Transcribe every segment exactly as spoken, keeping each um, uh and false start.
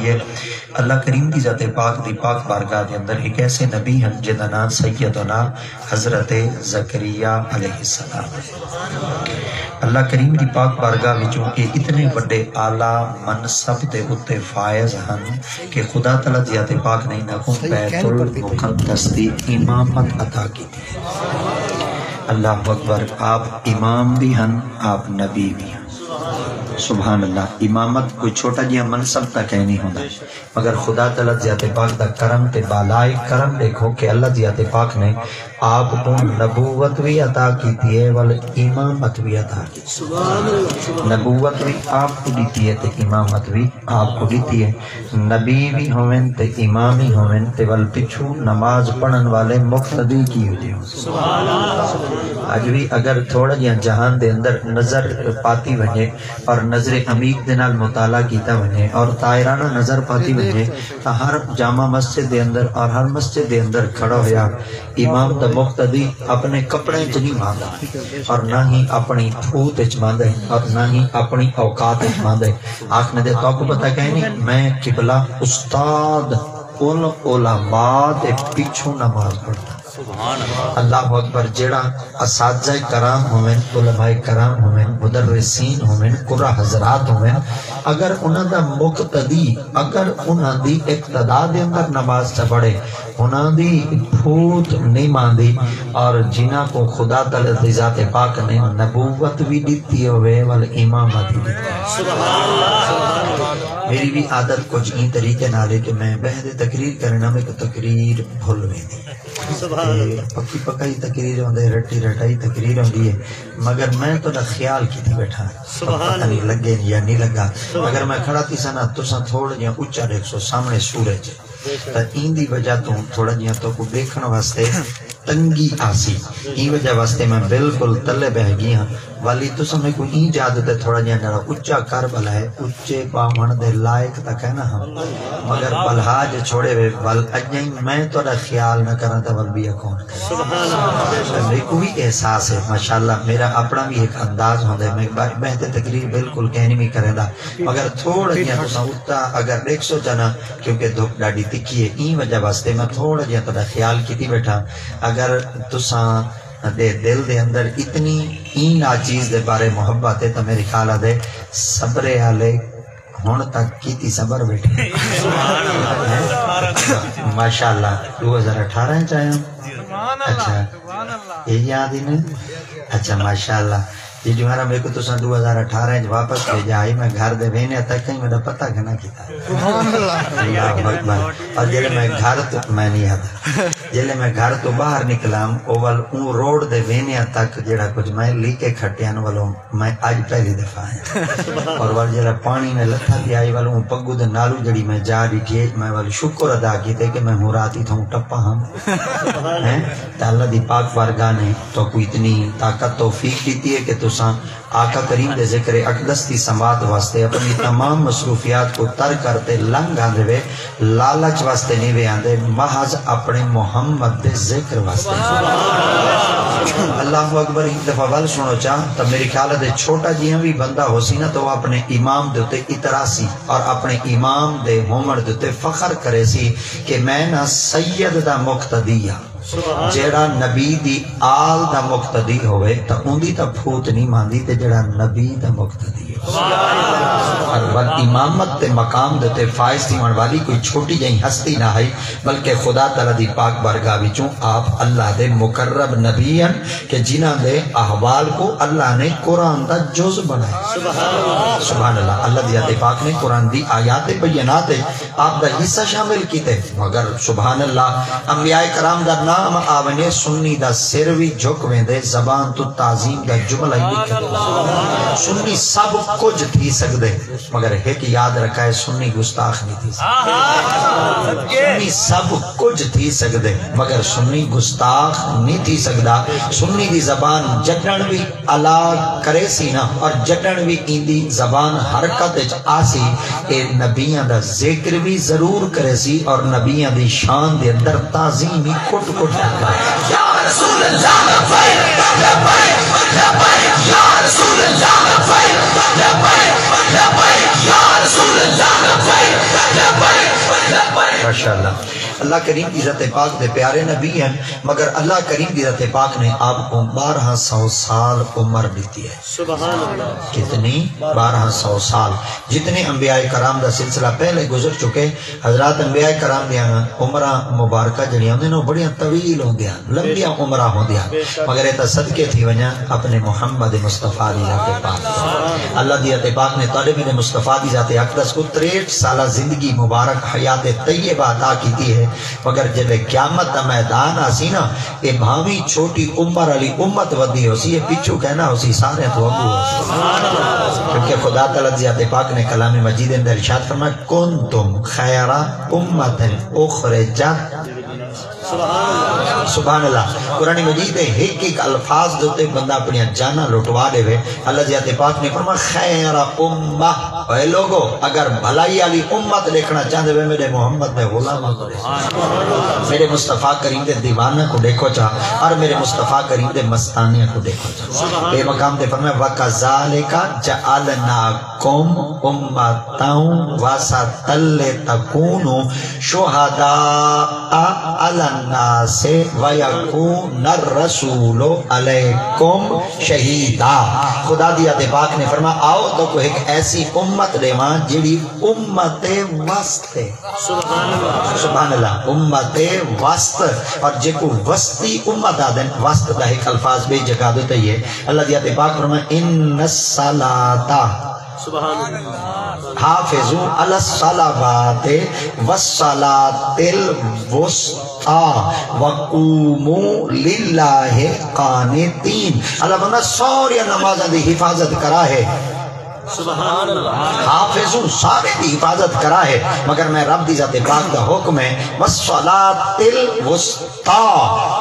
ہے۔ اللہ کریم دی ذات پاک دی پاک بارگاہ دے اندر ہک ایسے نبی ہن جنہاں دا ناں سیدنا حضرت زکریا علیہ السلام ہے۔ اللہ کریم دی پاک بارگاہ وچوں اے اتنے وݙے اعلیٰ منصب دے اتے فائز ہن کہ خدا تعالیٰ دی ذات پاک نے انہاں کوں بیت المقدس دی امامت عطا کیتی۔ اللہ اکبر۔ آپ امام بھی ہن، آپ نبی بھی ہن۔ سبحان اللہ۔ امامت کوئی چھوٹا جیہا منصب تک ہے نہیں ہوندا، مگر خدا تعالیٰ دی ذات پاک دا کرم تے بالائے کرم ݙیکھو کہ اللہ دی ذات پاک نے آپ کوں نبوت بھی عطا کیتی ہے، ول امامت بھی عطا کیتی ہے۔ نبوت بھی آپ کوں ݙتی ہے تے امامت بھی آپ کوں ݙتی ہے۔ نبی بھی ہوون تے امام ہی ہوون تے ول پچھوں نماز پڑھن والے مقتدی کی ہوندے ہن۔ اڄ بھی اگر تھوڑا جیہا جہان دے اندر نظر پاتی ونڄے اور نظر عمیق دے نال مطالعہ کیتا ونڄے اور طائرانہ نظر پاتی ونڄے، تاں ہر جامع مسجد دے اندر اور ہر مسجد دے اندر کھڑا ہویا امام دا مقتدی اپنے کپڑے چ نہیں ماندا اور نہ ہی اپنی پھوت وچ ماندا ہے اور نہ ہی اپنی اوقات وچ ماندا ہے۔ آکھنے دے، تہاکوں پتہ کائے نہیں، میں قبلہ استاد العلماء دے پچھوں نماز پڑھدا۔ اللہ اکبر۔ جیڑھا اساتذہ کرام ہوون، علماء کرام ہوون، مدرسین ہوون، قراء حضرات ہوون، اگر انہاں دا مقتدی، اگر انہاں دی اقتدا دے اندر نماز چا پڑھے، انہاں دی پھوت نہیں ماندی، اور جنہاں کوں خدا تعالیٰ دی ذات پاک نے نبوت بھی ݙتی ہووے، ول امامت بھی ݙتی ہووے۔ میری بھی عادت کچھ ایں طریقے نال ہے کہ میں ٻہہ تے تقریر کرنا، میکوں تقریر بھل ویندی ہے۔ تے پکی پکائی تقریر ہوندے، رٹی رٹائی تقریر ہوندی ہے، مگر میں تہاݙا خیال کیتی ٻیٹھا۔ پتہ نہیں لڳے یا نہیں لڳا۔ اگر میں کھڑا تھیساں نا، تساں تھوڑا جیہا اچا ݙیکھسو، سامݨے سورج، تاں ایندی وجہ توں تھوڑا جیہا تہاکوں ݙیکھݨ واسطے تنگی آسی۔ ایں وجہ واسطے میں بالکل تلے ٻہہ ڳئی ہاں۔ والی تساں میکوں ایں جا تے تھوڑا جیہا ذرا اچا کر ٻلائے، اچے ٻاہوݨ دے لائق تاں کائنا ہم، مگر ٻلہا جے چھوڑے وے، ول اڄائیں میں تہاݙا خیال نہ کراں تاں ول ٻیا کون کرے؟ میکوں بھی احساس ہے، ماشاءاللہ، میرا اپݨا بھی ہک انداز ہوندے، میں ٻہہ تے تقریر بالکل کہیں نہیں کریندا، مگر تھوڑا جیہا تساں اتا اگر ݙیکھسو چا نا، کیونکہ دھپ ݙاڈھی تکھی ہے، ایں وجہ واسطے میں تھوڑا جیہا تہاݙا خیال کیتی ٻیٹھا۔ اگر تساں دے دل دے اندر اتنی ایں ناچیز دے بارے محبت ہے تاں میرے خیال آ دے صبرے آلے ہݨ تک کیتی صبر ٻیٹھے۔ ماشاءاللہ، ݙو ہزار اٹھارہ وچ آیا۔ اچھا، اے یاد ہی نہیں۔ اچھا، ماشاءاللہ۔ جی جوہرا، میکوں تساں ݙو ہزار اٹھارہ وچ واپس بھیجا ہئی، میں گھر دے ویندے تک کہیں میݙا پتہ گھنا کیتا۔ اللہ اکبر۔ اور جیلے میں گھر تو، میں نہیں آتا، جیلے میں گھر تو باہر نکلام، او ول اوں روڈ دے ویندے تک جیڑھا کچھ میں لی کے کھٹیاں ولوں میں اڄ پہلی دفعہ آیا۔ اور ول جیڑھا پاݨی میں لتھا پیا ہئی، ول اوں پڳو دے نالوں جیڑھی میں جا ݙٹھی ہے، میں ول شکر ادا کیتے کہ میں ہوں رات اتھوں ٹپا ہم۔ ہیں؟ تے اللہ دی پاک بارگاہ نے تہاکوں اتنی طاقت توفیق ݙتی ہے کہ تساں آقا کریم دے ذکر اقدس دی سماعت واسطے اپݨی تمام مصروفیات کوں ترک کر تے لنگھ آندے وے، لالچ واسطے نہیں وے آندے، محض اپݨے محمد دے ذکر واسطے۔ اللہ اکبر۔ ہک دفعہ ول سݨو چا تاں میرے خیال دے چھوٹا جیہاں وی بندہ ہوسی نا، تاں او اپݨے امام دے اتے اتراسی اور اپݨے امام دے ہووݨ دے اتے فخر کریسی کہ میں نا سید دا مقتدی ہاں۔ جیڑھا نبی دی آل دا مقتدی ہووے تاں اوندی تاں پھوت نہیں ماندی، تے جیڑھا نبی دا مقتدی ہووے۔ اور ول امامت تے مقام دے تے فائز تھیوݨ والی کوئی چھوٹی جہیں ہستی نہ ہئی، بلکہ خدا تعالیٰ دی پاک بارگاہ وچوں آپ اللہ دے مقرب نبی ہن کہ جنہاں دے احوال کوں اللہ نے قرآن دا جز بݨایا۔ سبحان اللہ۔ اللہ دی ذات پاک نے قرآن دی آیات بینات آپ دا حصہ شامل کیتے۔ مگر سبحان اللہ، انبیاء کرام دا نام آ ونڄے، سنی دا سر وی جھک ویندے، زبان توں تعظیم دا جملہ ہی نکلدے۔ سنی سب کجھ تھی سڳدے، مگر ہک یاد رکھائے، سنی گستاخ نہیں تھی سڳدا۔ سنی سب کجھ تھی سڳدے، مگر سنی گستاخ نہیں تھی سڳدا۔ سنی دی زبان جݙݨ وی الا کریسی نا، اور جݙݨ وی ایندی زبان حرکت وچ آسی، اے نبیاں دا ذکر وی ضرور کریسی اور نبیاں دی شان دے اندر تعظیم ہی کٹ کٹ کے کرے۔ یا رسول اللہ، لبیک، لبیک، لبیک، یا رسول اللہ، لبیک، لبیک، لبیک، یا رسول اللہ، لبیک، لبیک۔ ماشاءاللہ۔ اللہ کریم دی ذات پاک دے پیارے نبی ہیں، مگر اللہ کریم دی ذات پاک نے آپ کو بارہ سو سال عمر ݙتی ہے۔ سبحان اللہ۔ کتنی؟ بارہ سو سال۔ جتنے انبیاء کرام دا سلسلہ پہلے گزر چکے، حضرات، انبیاء کرام دیاں عمراں مبارکہ جڑیاں ہوندیاں، او بڑیاں طویل ہوندیاں، لمبیاں عمراں ہوندیاں، مگر اے تاں صدقے تھی ونڄن اپنے محمد مصطفیٰ دی ذات پاک۔ اللہ دی ذات پاک نے تہاݙے میرے مصطفیٰ دی ذات اقدس کوں تریہٹھ سالہ زندگی مبارک، حیات طیبہ عطا کیتی ہے، مگر جݙے قیامت دا میدان آسی نا، اے بھاویں چھوٹی عمر والی امت ودی ہوسی، اے پچھوں کائنا ہوسی، سارے توں اڳوں ہوسی۔ کیونکہ خدا تعالیٰ دی ذات پاک نے کلام مجید اندر ارشاد فرمایا، "کنتم خیر امۃ اخرجت۔" سبحان اللہ۔ قرآن مجید دے ہک ہک الفاظ دے اتے بندہ اپنیاں جاناں لٹوا ݙیوے۔ اللہ دی ذات پاک نے فرمایا، "خیر امۃ۔" اے لوگو، اگر بھلائی والی امت ݙیکھݨا چاہندے وے، میرے محمد دے غلاماں کوں ݙیکھو چا، میرے مصطفیٰ کریم دے دیواناں کوں ݙیکھو چا، اور میرے مصطفیٰ کریم دے مستانیاں کوں ݙیکھو چا۔ اے مقام تے فرمایا، "وَكَذَلِكَ جَعَلْنَاكُمْ أُمَّةً وَسَطًا لِتَكُونُوا شُهَدَاءَ عَلَى النَّاسِ وَيَكُونَ الرَّسُولُ عَلَيْكُمْ شَهِيدًا۔" خدا دی ذات پاک نے فرمایا، "آؤ تہاکوں ہک ایسی امت ݙیواں جیڑھی امت وسط ہے۔" سبحان اللہ۔ سبحان اللہ۔ امت وسط، اور جیکوں وسطی امت آہدن، وسط دا ہک الفاظ ٻئی جگہ دے اتے ہے۔ اللہ دی ذات پاک فرمایا، "ان الصلاۃ"، سبحان اللہ۔ "حافظوا علی الصلوات والصلاۃ الوسطی وقوموا للہ قانتین۔" اللہ فرمایا، ساری نمازاں دی حفاظت کرا ہے۔ سبحان اللہ۔ حافظ، سارے دی حفاظت کرا ہے، مگر میں رب دی ذات پاک دا حکم ہے، "والصلاۃ الوسطی"،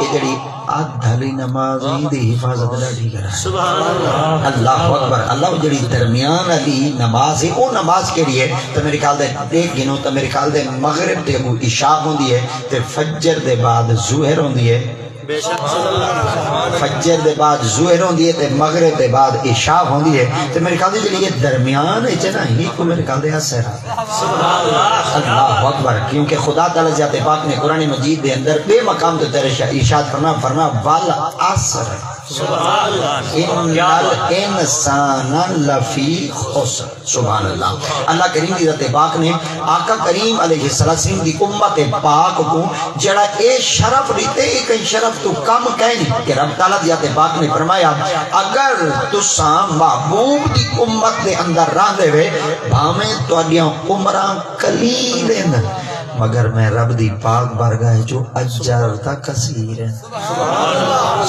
اے جڑی ادھ والی نماز ہے، دی حفاظت ݙاڈھی کرا ہے۔ سبحان اللہ۔ اللہ اکبر۔ اللہ، او جڑی درمیان والی نماز ہے، او نماز کیڑی ہے؟ تے میرے خیال دے ݙیکھ گھنو، تے میرے خیال دے مغرب دے اڳوں عشاء ہوندی ہے، تے فجر دے بعد ظہر ہوندی ہے۔ بے شک۔ فجر دے بعد ظہر ہوندی ہے تے مغرب دے بعد عشاء ہوندی ہے، تے میرے خیال دی جڑی اے درمیان وچ ہے نا، ہی کو میرے خیال دے عصر ہے۔ سبحان اللہ۔ اللہ اکبر۔ کیونکہ خدا تعالیٰ ذات پاک نے قرآن مجید دے اندر ٻئے مقام تے تیرے شا-، ارشاد فرما، فرما، "والعصر۔" سبحان اللہ۔ "ان الانسان لفی خسر۔" سبحان اللہ۔ اللہ کریم دی ذات پاک نے آقا کریم علیہ السلام دی امت پاک کوں جڑا اے شرف ݙتے، اے کہیں شرف توں کم کائنی کہ رب تعالیٰ دی ذات پاک نے فرمایا، "اگر تساں محبوب دی امت دے اندر رہندے وے، بھاویں تہاݙیاں عمراں قلیل ہن، مگر میں رب دی پاک بارگاہ چوں اجر تاں کثیر ہن۔"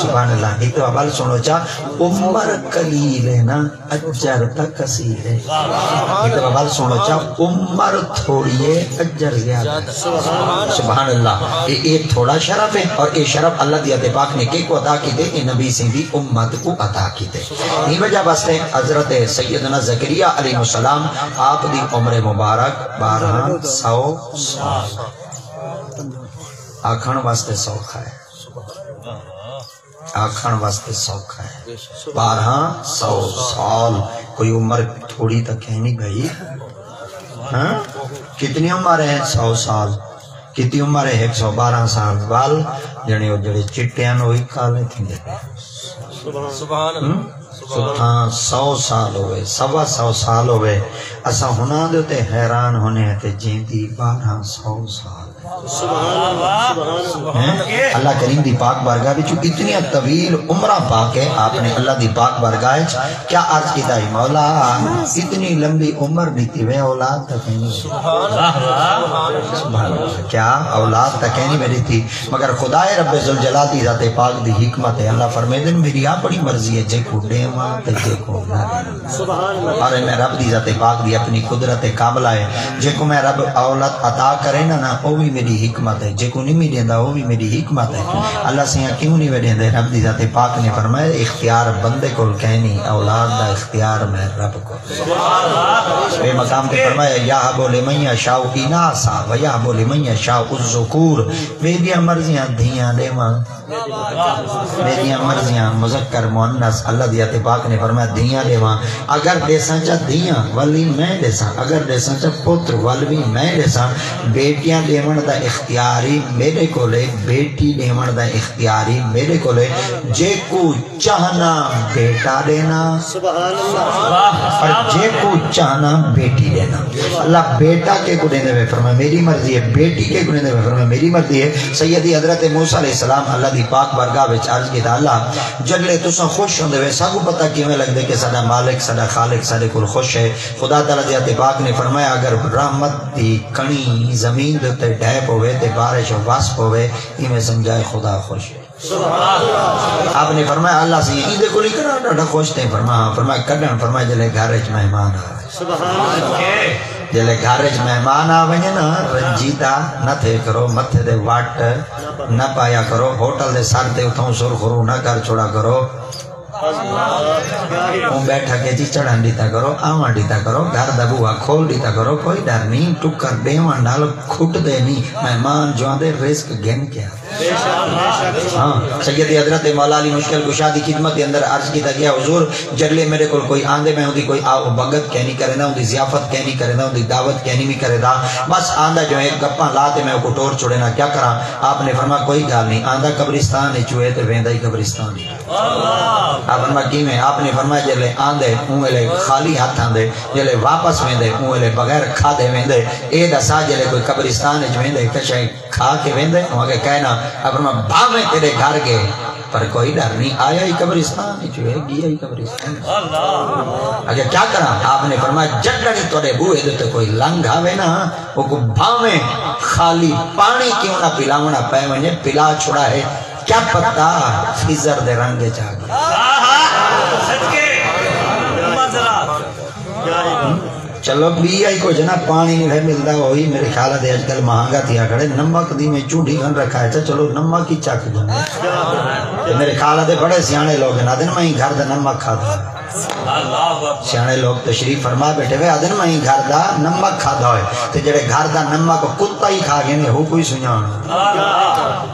سبحان اللہ۔ ہک دفعہ ول سݨو چا، عمر قلیل ہے نا، اجر تاں کثیر ہے۔ ہک دفعہ ول سݨو چا، عمر تھوڑی ہے، اجر زیادہ ہے۔ سبحان اللہ۔ اے، اے تھوڑا شرف ہے، اور اے شرف اللہ دی ذات پاک نے کیکوں عطا کیتے؟ اے نبی سئیں دی امت کوں عطا کیتے۔ ایں وجہ واسطے حضرت سیدنا زکریا علیہ السلام آپ دی عمر مبارک بارہ سو سال۔ آکھݨ واسطے سوکھا ہے۔ آکھݨ واسطے سوکھا ہے۔ بارہ سو سال، کوئی عمر تھوڑی تاں کائنی بھائی۔ ہاں؟ کتنی عمر ہے؟ سو سال۔ کتنی عمر ہے؟ ہک سو بارہ سال۔ ول جݨے او جڑے چٹے ہن، او وی کالے تھیندے پئے۔ سبحان اللہ۔ ہوں؟ ستاں سو سال ہوئے، سوا سو سال ہوئے، اساں انہاں دے اتے حیران ہونے ہیں تے جیندی بارہ سو سال۔ سبحان اللہ، سبحان اللہ۔ ہیں؟ اللہ کریم دی پاک بارگاہ وچ اتنی طویل عمراں پا کے آپ نے اللہ دی پاک بارگاہ وچ کیا عرض کیتا ہے، "مولا، اتنی لمبی عمر ݙتی وے، اولاد تک نہیں۔" سبحان اللہ۔ سبحان اللہ۔ کیا اولاد تک نہیں وے ݙتی؟ مگر خدائے رب ذوالجلال دی ذات پاک دی حکمت ہے۔ اللہ فرمیندن، "میری اپݨی مرضی ہے، جیکوں ݙیواں تے جیکوں نہ ݙیواں۔" سبحان اللہ۔ اور میں رب دی ذات پاک دی اپݨی قدرت کاملہ ہے، جیکوں میں رب اولاد عطا کرے نا، نا، او وی میری حکمت ہے، جیکوں نہیں میں ݙیندا، او وی میری حکمت ہے۔ اللہ سیاں کیوں نہیں وے ݙیندے؟ رب دی ذات پاک نے فرمایا، "اختیار بندے کول کائنی، اولاد دا اختیار میں رب کول۔" ٻئے مقام تے فرمایا، "یہب لمن یشاء اناثا و یہب لمن یشاء الذکور۔" میݙیاں مرضیاں دھیاں ݙیواں، میݙیاں مرضیاں مذکر مؤنث۔ اللہ دی ذات پاک نے فرمایا، "دھیاں ݙیواں، اگر ݙیساں چا دھیاں، ول وی میں ݙیساں، اگر ݙیساں چا پتر، ول وی میں ݙیساں۔" بیٹیاں ݙیوݨ دا اختیار ہی میݙے کول ہے، بیٹی ݙیوݨ دا اختیار ہی میݙے کول ہے۔ جیکوں چاہنا بیٹا ݙینا، سبحان اللہ۔ پر جیکوں چاہنا بیٹی ݙینا۔ اللہ بیٹا کیکوں ݙیندے پئے؟ فرمایا میری مرضی ہے۔ بیٹی کیکوں ݙیندے پئے؟ فرمایا میری مرضی ہے۔ سیدی حضرت موسیٰ علیہ السلام اللہ دی پاک بارگاہ وچ عرض کیتا، اللہ، جݙلے تساں خوش ہوندے وے، ساکوں پتہ کیویں لڳدے کہ ساݙا مالک، ساݙا خالق ساݙے کول خوش ہے؟ خدا تعالیٰ دی ذات پاک نے فرمایا، اگر رحمت دی کݨی زمین دے اتے ڈھہہ پووے تے بارش وس پووے، ایویں سمجھائے خدا خوش ہے۔ آپ نے فرمایا، اللہ سئیں، ایندے کول ہی کراں ݙاڈھا خوش تیں؟ فرمایا، ہاں۔ فرمایا، کݙݨ؟ فرمایا، جیلے گھر اچ مہمان آوے۔ جیلے گھر اچ مہمان آ ونڄے نا، رنجیدہ نہ تھے کرو، متھے تے وٹ نہ پایا کرو، ہوٹل دے سر تے اتھاؤں سرخرو نہ کر چھوڑا کرو۔ اوں ٻیٹھک اچ چڑھݨ ݙتا کرو، آوݨ ݙتا کرو، گھر دا بوہا کھول ݙتا کرو، کوئی ݙر نی، ٹکر ݙیوݨ نال کھٹدے نی، مہمان جو آندے رزق گھن کے آندے۔ ہاں، سید حضرت مولا علی مشکل کشا دی خدمت دے اندر عرض کیتا ڳیا، حضور، جݙلے میݙے کول کوئی آندے، میں اوندی کوئی آ بھڳت کینی کریندا، اوندی ضیافت کینی کریندا، اوندی دعوت کینی وی کریندا، بس آندا جو ہے، گپاں لا تے میں اوکوں ٹور چھوڑینداں، کیا کراں؟ آپ نے فرمایا، کوئی ڳالھ نی، آندا قبرستان اچوں ہے تے ویندا ہی قبرستان اچوں۔ آپ فرمایا، کیویں؟ آپ نے فرمایا، جیلے آندے، اوں ویلے خالی ہتھ آندے، جیلے واپس ویندے، اوں ویلے بغیر کھادے ویندے۔ اے ݙسا، جیلے کوئی قبرستان اچ ویندے، کشے کھا کے ویندے؟ اوں آکھیا، کائنا۔ آپ فرمایا، بھاویں تیݙے گھر ڳئے، پر کوئی ݙر نی، آیا ہی قبرستان اچوں ہے، ڳیا ہی قبرستان۔ اگے کیا کراں؟ آپ نے فرمایا، جݙݨ ہی تیݙے بوہے دے اتے کوئی لنگھ آوے نا، اوکوں بھاویں خالی پاݨی کیوں نہ پلاوݨا پئے ونڄے، پلا چھوڑا ہے، کیا پتہ خضر دے رنگ اچ آ ڳیا۔ آہا! صدقے! اما ذرا۔ چلو، ٻئی آئی کجھ نہ، پاݨی نہیں ہے ملدا ہوئی، میرے خیال ہے اڄ کل مہانگا تھیا کھڑے، نمک دی میں چونڈی کھن رکھا ہے، چا چلو نمک ہی چکھ ݙیندے۔ تے میرے خیال ہے بڑے سیاݨے لوگ ہیں، آہدن میں ہی گھر دا نمک کھادا۔ سیاݨے لوگ تشریف فرما ٻیٹھے وے، آہدن میں ہی گھر دا نمک کھادا ہوئے، تے جڑے گھر دا نمک کتا ہی کھا ڳئے نے، ہو کوئی سنڄاݨ۔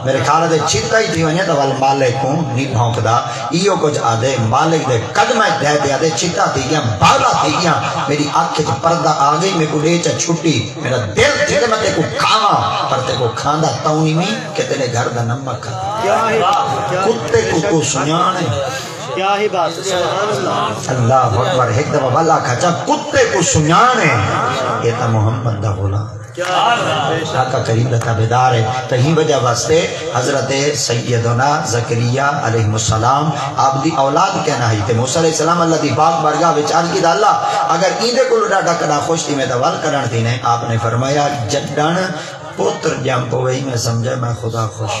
میرے خیال ہے چتا ہی تھی ونڄے تاں ول مالک کوں نہیں بھونکدا۔ ایہو کجھ آہدے، مالک دے قدماں اچ ڈھہہ تے آہدے، چتا تھی ڳیاں، باولا تھی ڳیاں، میݙی اکھ اچ پردہ آ ڳئی، میکوں ݙے چا چھٹی، میݙا دل تھی تے میں تیکوں کھاواں، پر تیکوں کھاندا تاں نہیں وی کہ تیݙے گھر دا نمک کھادا۔ کتے کوں کوئی سنڄاݨ ہے؟ کیا ہی بات ہے، سبحان اللہ۔ اللہ اکبر، ہک دفعہ ول آکھا چا، کتے کوں سنڄاݨ ہے، اے تاں محمد دا غلام۔ آقا کریم دا تابعدار ہے۔ تے ہی وجہ واسطے حضرت سیدنا زکریا علیہ السلام آپ دی اولاد کہنا ہئی۔ تے موسیٰ علیہ السلام اللہ دی پاک بارگاہ وچ عرض کیتا، اللہ، اگر ایندے کولوں ݙاڈھا کݙاں خوش تھیویں تاں ول کݙݨ تھینے؟ آپ نے فرمایا، جݙݨ پتر ڄم پووے، میں سمجھا میں خدا خوش۔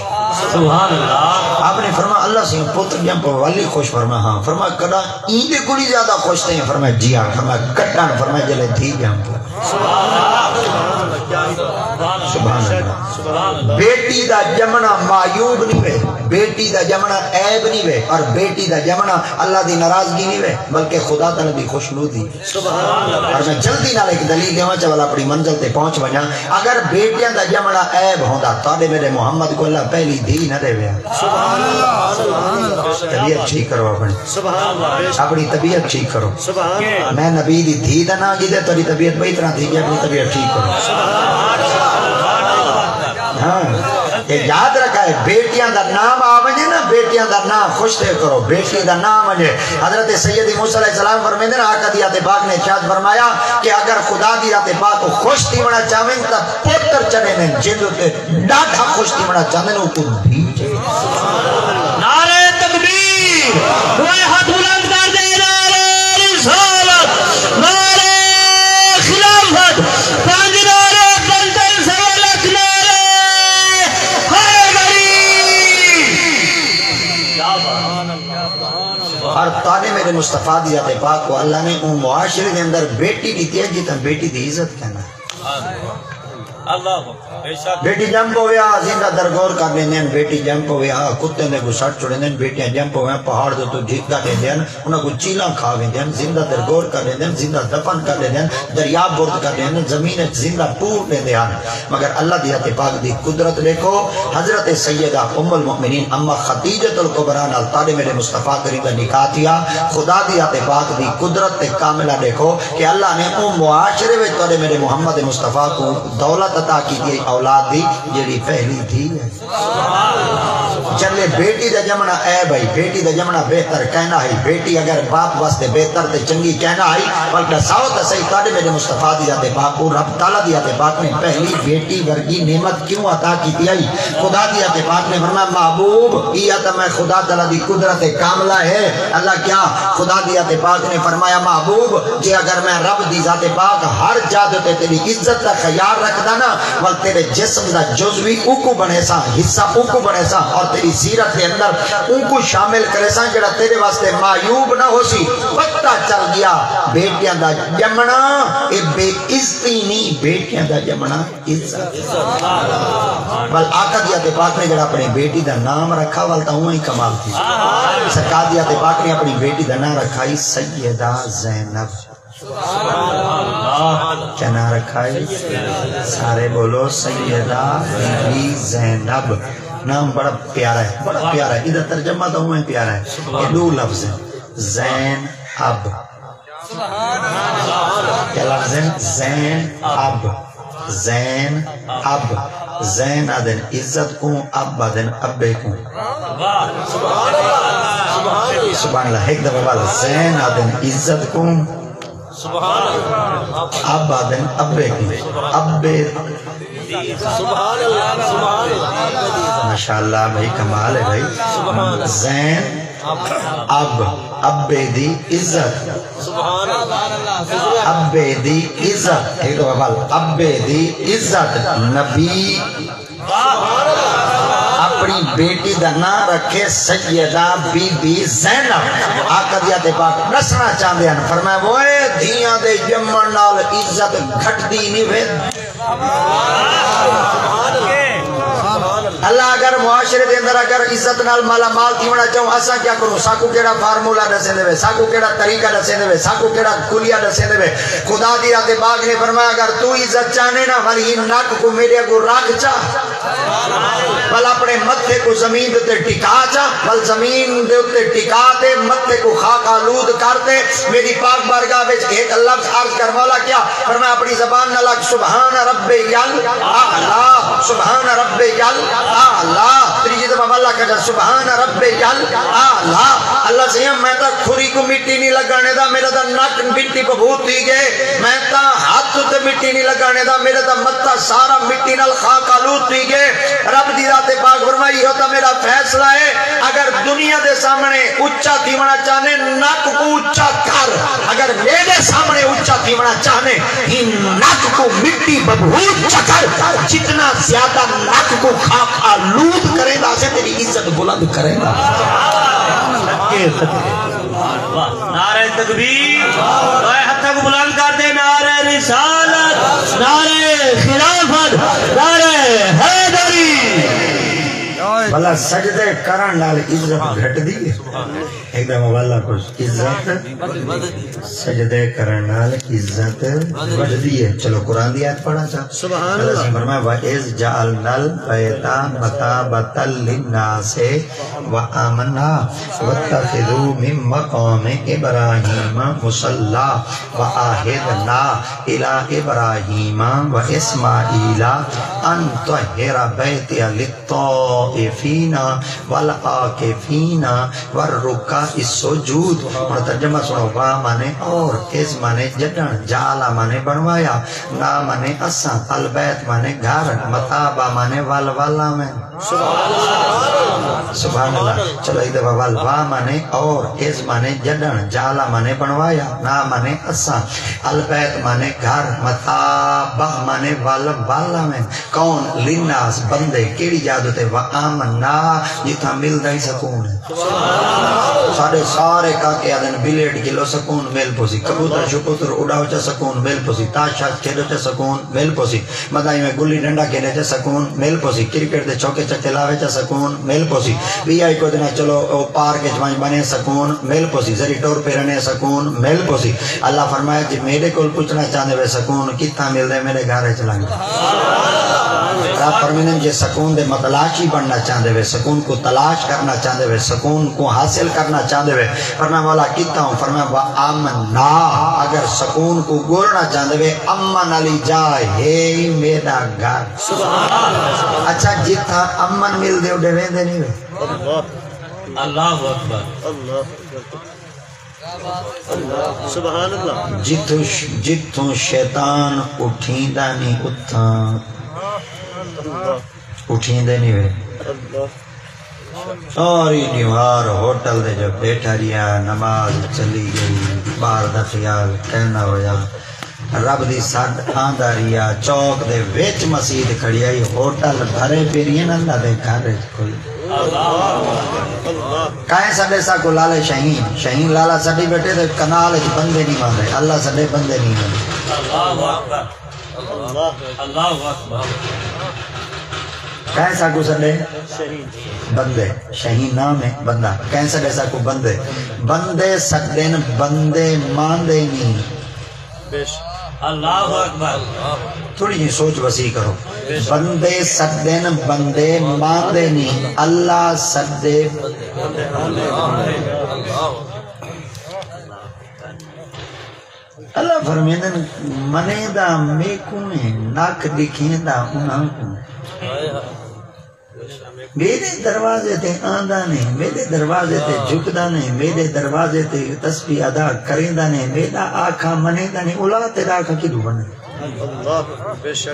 سبحان اللہ۔ آپ نے فرمایا، اللہ سئیں، پتر ڄم پووے، ول ہی خوش؟ فرمایا، ہاں۔ فرمایا، کݙاں ایندے کولوں ہی زیادہ خوش تھیں؟ فرمایا، جی ہاں۔ فرمایا، کݙݨ؟ فرمایا، جلے دھی ڄم پووے۔ سبحان اللہ۔ بیٹی دا ڄمݨا معیوب نہیں وے، بیٹی دا ڄمݨا عیب نہیں وے، اور بیٹی دا ڄمݨا اللہ دی ناراضگی نہیں وے، بلکہ خدا تعالیٰ دی خوشنودی۔ سبحان اللہ۔ اور میں جلدی نال ہک دلیل ݙیواں، چا ول اپݨی منزل تے پہنچ ونڄاں۔ اگر بیٹیاں دا ڄمݨا عیب ہوندا، تہاݙے میݙے محمد کوں اللہ پہلی دھی نہ ݙیویا۔ سبحان اللہ، سبحان اللہ۔ طبیعت ٹھیک کرو اپݨی۔ سبحان اللہ۔ اپݨی طبیعت ٹھیک کرو۔ سبحان اللہ۔ میں نبی دی دھی دا ناں گھدے، تہاݙی طبیعت ٻئی طرح تھی ڳئی، اپݨی طبیعت ٹھیک کرو۔ ہاں، اے یاد رکھا ہے، بیٹیاں دا نام آ ونڄے نا، بیٹیاں دا نام خوش تھے کرو، بیٹی دا نام ونڄے۔ حضرت سید موسیٰ علیہ السلام فرمیندے نا، آقا دی ذات پاک نے ارشاد فرمایا کہ اگر خدا دی ذات پاک کوں خوش تھیوݨا چاہون تاں پتر چݙیندن، جیندے اتے ݙاڈھا خوش تھیوݨا چاہندن، اوکوں دھی چاہیدی۔ نعرہ تکبیر، ݙوہیں ہتھ بلند کر ݙے، نعرہ رسالت، نعرہ خلافت، پنج نعرے، پنجل سوا لکھ نعرے، حیدری۔ اور تہاݙے میݙے مصطفیٰ دی ذات پاک کوں اللہ نے اوں معاشرے دے اندر بیٹی ݙتی ہے جتھاں بیٹی دی عزت کائنی۔ اللہ اکبر۔ بے شک۔ بیٹی ڄم پووے ہا، زندہ درگور کر ݙیندے ہن، بیٹی ڄم پووے ہا، کتیں دے اڳوں سٹ چھوڑیندے ہن، بیٹیاں ڄم پووے ہا، پہاڑ دے اتوں ڈھڳ ڳھن ݙیندے ہن، انہاں کوں چیلاں کھا ویندے ہن، زندہ درگور کر ݙیندے ہن، زندہ دفن کر ݙیندے ہن، دریا برد کر ݙیندے ہن، زمین اچ زندہ پور ݙیندے ہن۔ مگر اللہ دی ذات پاک دی قدرت ݙیکھو، حضرت سیدہ ام المؤمنین اماں خدیجۃ الکبریٰ نال تہاݙے میݙے مصطفیٰ کریم دا نکاح تھیا۔ خدا دی ذات پاک دی قدرت تے کاملہ ݙیکھو کہ اللہ نے اوں معاشرے وچ تہاݙے میݙے محمد مصطفیٰ کوں دولت عطا کیتی ہئی اولاد دی، جیڑھی پہلی دھی ہے۔ چلے، بیٹی دا ڄمݨا عیب ہئی، بیٹی دا ڄمݨا بہتر کائنا ہئی۔ بیٹی اگر باپ واسطے بہتر تے چنڳی کائنا ہئی، ول ݙساؤ تاں صحیح، تہاݙے میݙے مصطفیٰ دی ذات پاک کوں رب تعالیٰ دی ذات پاک نے پہلی بیٹی ورڳی نعمت کیوں عطا کیتی ہئی؟ خدا دی ذات پاک نے فرمایا، محبوب، ایہا تاں میں خدا تعالیٰ دی قدرت کاملہ ہے۔ اللہ کیا؟ خدا دی ذات پاک نے فرمایا، محبوب، جے اگر میں رب دی ذات پاک ہر جاہ تے تیری عزت دا خیال رکھدا نا، ول تیرے جسم دا جز وی اوکوں بݨیساں، حصہ اوکوں بݨیساں، اور تیری سیرت دے اندر اوکوں شامل کریساں، جڑا تیرے واسطے معیوب نہ ہوسی۔ پتہ چل ڳیا، بیٹیاں دا ڄمݨا اے بے عزتی نی، بیٹیاں دا ڄمݨا عزت۔ ول آقا دی ذات پاک نے جڑا اپݨی بیٹی دا نام رکھا، ول تاں اونہی کمال تھی۔ سرکار دی ذات پاک نے اپݨی بیٹی دا نام رکھا ہئی سیدہ زینب۔ کیا نام رکھا ہے؟ سارے بولو، سیدہ بی بی زینب۔ نام بڑا پیارا ہے، بڑا پیارا ہے۔ ادھر ترجمہ تو اونہی پیارا ہے۔ یہ دو لفظ ہیں، زین اب۔ کیا لفظ ہیں؟ زین اب۔ زین اب۔ زین آدن عزت کو، اب آدن ابے کو۔ سبحان اللہ۔ ایک دفعہ والا، زین آدن عزت کو، اب آدن ابے کو۔ ابے۔ ماشاءاللہ بھائی، کمال ہے بھائی۔ زین اب، ابے دی عزت۔ ابے دی عزت۔ ایک دفعہ بول، ابے دی عزت۔ نبی اپݨی بیٹی دا ناں رکھے سیدہ بی بی زینب۔ آقا دی ذات پاک ݙسݨا چاہندے ہن، فرمایا، اوئے دھیاں دے ڄمݨ نال عزت گھٹدی نہیں ویندی۔ اللہ اگر معاشرے دے اندر اگر عزت نال مالا مال تھیوݨا چاہوں، اساں کیا کروں؟ ساکوں کیڑا فارمولا ݙسیندے وے، ساکوں کیڑا طریقہ ݙسیندے وے، ساکوں کیڑا کلیہ ݙسیندے وے؟ خدا دی ذات پاک نے فرمایا، اگر تو عزت چاہنے نا، ول ایں نک کو میݙے اڳوں رکھ چا، ول اپݨے متھے کو زمین دے اتے ٹکا چا، ول زمین دے اتے ٹکا تے متھے کو خاک آلود کر تے میݙی پاک بارگاہ وچ ایک لفظ عرض کر، مولا کیا؟ فرمایا، اپݨی زبان نال آکھ، سبحان ربی الاعلی، سبحان ربی الاعلی۔ تریجی دفعہ ول آکھ، سبحان ربی الاعلی۔ اللہ سئیں، میں تاں کھری کو مٹی نہیں لڳݨ ݙیندا، میݙا تاں نک مٹی ببھوت تھی ڳئے۔ میں تاں ہتھ تے مٹی نہیں لڳݨ ݙیندا، میݙا تاں متھا سارا مٹی نال خاک آلود تھی ڳئے۔ رب دی ذات پاک فرمائی، ایہو تاں میݙا فیصلہ ہے، اگر دنیا دے سامݨے اچا تھیوݨا چاہنے، نک کوں اچا کر۔ اگر میݙے سامݨے اچا تھیوݨا چاہنے، ایں نک کوں مٹی ببھوت چا کر۔ جتنا زیادہ نک کوں خاک آلود کریندا سے، تیݙی عزت بلند کریندا۔ صدقے، صدقے۔ واہ۔ نعرہ تکبیر، دوئے ہتھاں کوں بلند کر ݙے، نعرہ رسالت، نعرہ خلافت، نعرہ حیدری۔ بھلا سجدے کرݨ نال عزت گھٹدی ہے؟ ایک دم والا کچھ عزت، سجدے کرݨ نال عزت ودھدی ہے۔ چلو قرآن دی آیت پڑھاں چا۔ سبحان اللہ۔ اللہ نے فرمایا، وَإِذْ جَعَلْنَا الْبَيْتَ مَثَابَةً لِلنَّاسِ وَأَمْنًا وَاتَّخِذُوا مِن مَّقَامِ إِبْرَاهِيمَ مُصَلًّى وَعَهِدْنَا إِلَىٰ إِبْرَاهِيمَ وَإِسْمَاعِيلَ أَن طَهِّرَ بَيْتِيَ لِلطَّائِفِينَ وَالْعَاكِفِينَ وَالرُّكَّعِ السُّجُودِ۔ ہݨ ترجمہ سݨو، وا معنی اور، اِذْ معنی ڄݙݨ، جَعَلَ معنی بݨوایا، نا معنی اساں، البیت معنی گھر، مثابہ معنی ول، ول آویں۔ سبحان اللہ۔ سبحان اللہ۔ چلو، ایک دفعہ ول، وا معنی اور، اِذْ معنی ڄݙݨ، جَعَلَ معنی بݨوایا، نا معنی اساں، البیت معنی گھر، مثابہ معنی ول، ول آویں۔ کون؟ للناس، بندے۔ کیڑھی جاہ تے؟ وَأَمْنًا، جتھاں ملدا ہی سکون ہے۔ ساݙے سارے کاکے آہدن، بلیٹ گھلو سکون مل پوسی، کبوتر شکوتر اݙاؤ چا سکون مل پوسی، تاش شاش کھیݙو چا سکون مل پوسی۔ مطلب ایویں گلی ڈنڈا کھیݙے چا سکون مل پوسی، کرکٹ دے چھوکے چھکے لاوے چا سکون مل پوسی۔ ٻیا ہی کجھ نہ، چلو او پارک اچ ونڄ ٻنے سکون مل پوسی، ذری ٹر پھرنے سکون مل پوسی۔ اللہ فرمایا، جے میݙے کول پچھݨا چاہندے وے سکون کتھاں ملدے، میݙے گھر اچ لنگھ۔ فرمیندن، جے سکون دے متلاشی بݨنا چاہندے وے، سکون کوں تلاش کرݨا چاہندے وے، سکون کوں حاصل کرݨا چاہندے وے، فرمایا مولا کتھاں ہوں؟ فرمایا وآمنا، اگر سکون کوں ڳولݨا چاہندے وے، امن آلی جاہ ہے ہی میݙا گھر۔ سبحان اللہ۔ اچھا، جتھاں امن ملدے اوݙے ویندے نہیں وے؟ اللہ اکبر۔ اللہ اکبر۔ سبحان اللہ۔ جتھوں ش-، جتھوں شیطان اٹھیندا نی اتھاں اٹھیندے نی وے۔ ساری ݙیہاڑ ہوٹل دے جو ٻیٹھا رہیا، نماز چلی ڳئی، ٻار دا خیال کائنا ہویا۔ رب دی سݙ آندا رہیا، چوک دے وچ مسیت کھڑی ہئی، ہوٹل بھرے پئے رہین، اللہ دے گھر وچ کوئی۔ کائیں سݙے ساکوں لالے شاہین، شاہین لالا سݙی ٻیٹھے تے کنال وچ بندے نہیں وہندے، اللہ سݙے بندے نہیں وہندے۔ اللہ اکبر۔ اللہ اکبر۔ کائیں ساکوں سݙے؟ بندے۔ شاہین نام ہے، بندہ۔ کائیں سݙے ساکوں بندے؟ بندے سݙن، بندے ماندے نہیں۔ بے شک۔ اللہ اکبر۔ تھوڑی جی سوچ وسیع کرو۔ بے شک۔ بندے سݙن، بندے ماندے نہیں، اللہ سݙے۔ اللہ فرمیندن، منیندا میکوں ہے، نک ݙکھیندا انہاں کوں۔ میݙے دروازے تے آندا نے، میݙے دروازے تے جھکدا نے، میݙے دروازے تے تسبیح ادا کریندا نے، میݙا آکھا منیندا نے، الا تیݙا آکھا کݙوں مننے؟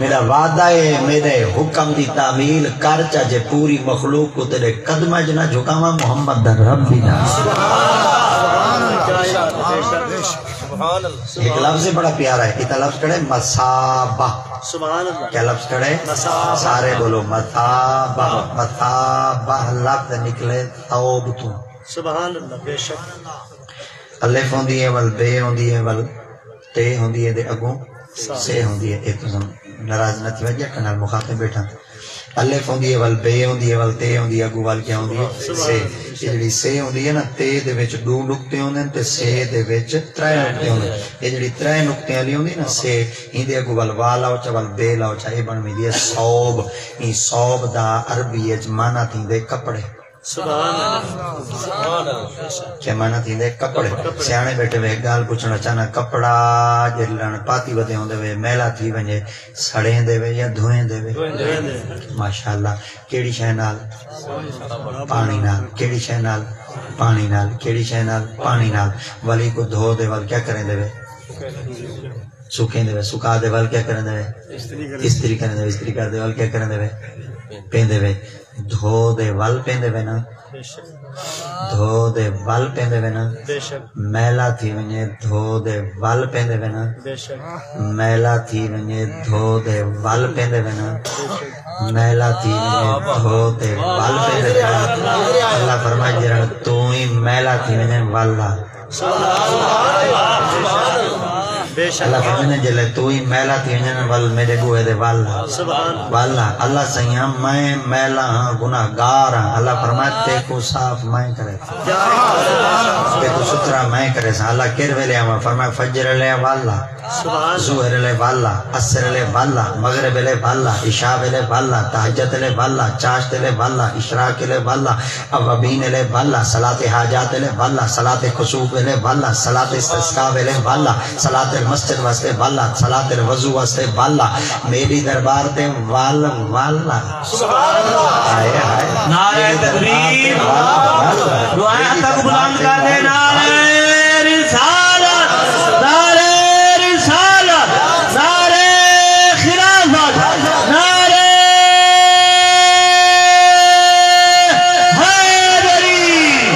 میݙا وعدہ ہے، میݙے حکم دی تعمیل کر چا، جے پوری مخلوق کوں تیݙے قدماں اچ نہ جھکاواں، محمد دا رب ہی نہ۔ سبحان اللہ۔ ہک لفظ بڑا پیارا ہے، اتھاں لفظ کھڑے مثابہ۔ سبحان اللہ۔ کیا لفظ کھڑے؟ مثابہ۔ سارے بولو، مثابہ۔ مثابہ لفظ نکلے ثوب توں۔ سبحان اللہ، بے شک۔ الف ہوندی ہے ول، بے ہوندی ہے ول، تے ہوندی ہے دے اڳوں سے ہوندی ہے۔ اے تساں ناراض نہ تھیوے، جے کنال مخاطب ٻیٹھا۔ الف ہوندی ہے ول، بے ہوندی ہے ول، تے ہوندی ہے اڳوں ول، کیا ہوندی ہے؟ سے۔ اے جیڑھی سے ہوندی ہے نا، تے دے وچ ݙو نقطے ہوندے ہن تے سے دے وچ ترے نقطے ہوندے ہن۔ اے جیڑھی ترے نقطے والی ہوندی نا سے، ایندے اڳوں ول وا لاؤ چا، ول بے لاؤ چا، اے بݨ ویندی ہے ثوب۔ ایں ثوب دا عربی وچ معنی تھیندے کپڑے۔ سبحان اللہ۔ سبحان اللہ۔ کیا معنی تھیندے؟ کپڑے۔ کپڑے۔ سیاݨے ٻیٹھے وے، ہک ڳالھ پچھݨا چاہنا، کپڑا جیڑھے لݨ پاتی ودے ہوندے وے، میلا تھی ونڄے، سڑیندے وے یا دھوئیندے وے؟ دھوئیندے۔ ماشاءاللہ۔ کیڑھی شے نال؟ پاݨی نال۔ کیڑھی شے نال؟ پاݨی نال۔ کیڑھی شے نال؟ پاݨی نال۔ ولی کوں دھو دے ول کیا کریندے وے؟ سکیندے وے۔ سکا دے ول کیا کریندے وے؟ استری کریندے۔ استری کریندے وے۔ استری کر دے ول کیا کریندے وے؟ پیندے وے۔ دھو دے ول پیندے وے نا؟ بے شک۔ دھو دے ول پیندے وے نا؟ بے شک۔ میلا تھی ونڄے، دھو دے ول پیندے وے نا؟ بے شک۔ میلا تھی ونڄے، دھو دے ول پیندے وے نا؟ بے شک۔ میلا تھی ونڄے، دھو دے ول پیندے وے نا؟ اللہ فرمائے، جیڑھے توں ہی میلا تھی ونڄے، ول آ۔ سبحان اللہ۔ بے شک۔ اللہ فرمیندے، جلے توں ہی میلا تھی ونڄے نا، ول میݙے ٻوہے دے ول آ۔ سبحان اللہ۔ ول آ۔ اللہ سئیاں، میں میلا ہاں، گناہگار ہاں۔ اللہ فرمائے، تیکوں صاف میں کریساں۔ تیکوں ستھرا میں کریساں۔ اللہ کیڑھے ویلے آواں؟ فرمایا، فجر ویلے ول آ۔ سبحان اللہ۔ ظہر ویلے ول آ، عصر ویلے ول آ، مغرب ویلے ول آ، عشاء ویلے ول آ، تہجد ویلے ول آ، چاشت ویلے ول آ، اشراق ویلے ول آ، اوابین ویلے ول آ، صلاۃ حاجات ویلے ول آ، صلاۃ کسوف ویلے ول آ، صلاۃ استسقاء ویلے ول آ، صلاۃ المسجد واسطے ول آ، صلاۃ الوضو واسطے ول آ۔ میݙی دربار تے ول ول آ۔ سبحان اللہ۔ ہائے ہائے۔ نعرہ تکبیر۔ دعائیں ہتھ کوں بلند کر دے، نعرہ رسالت، نعرہ رسالت، نعرہ خلافت، نعرہ حیدری۔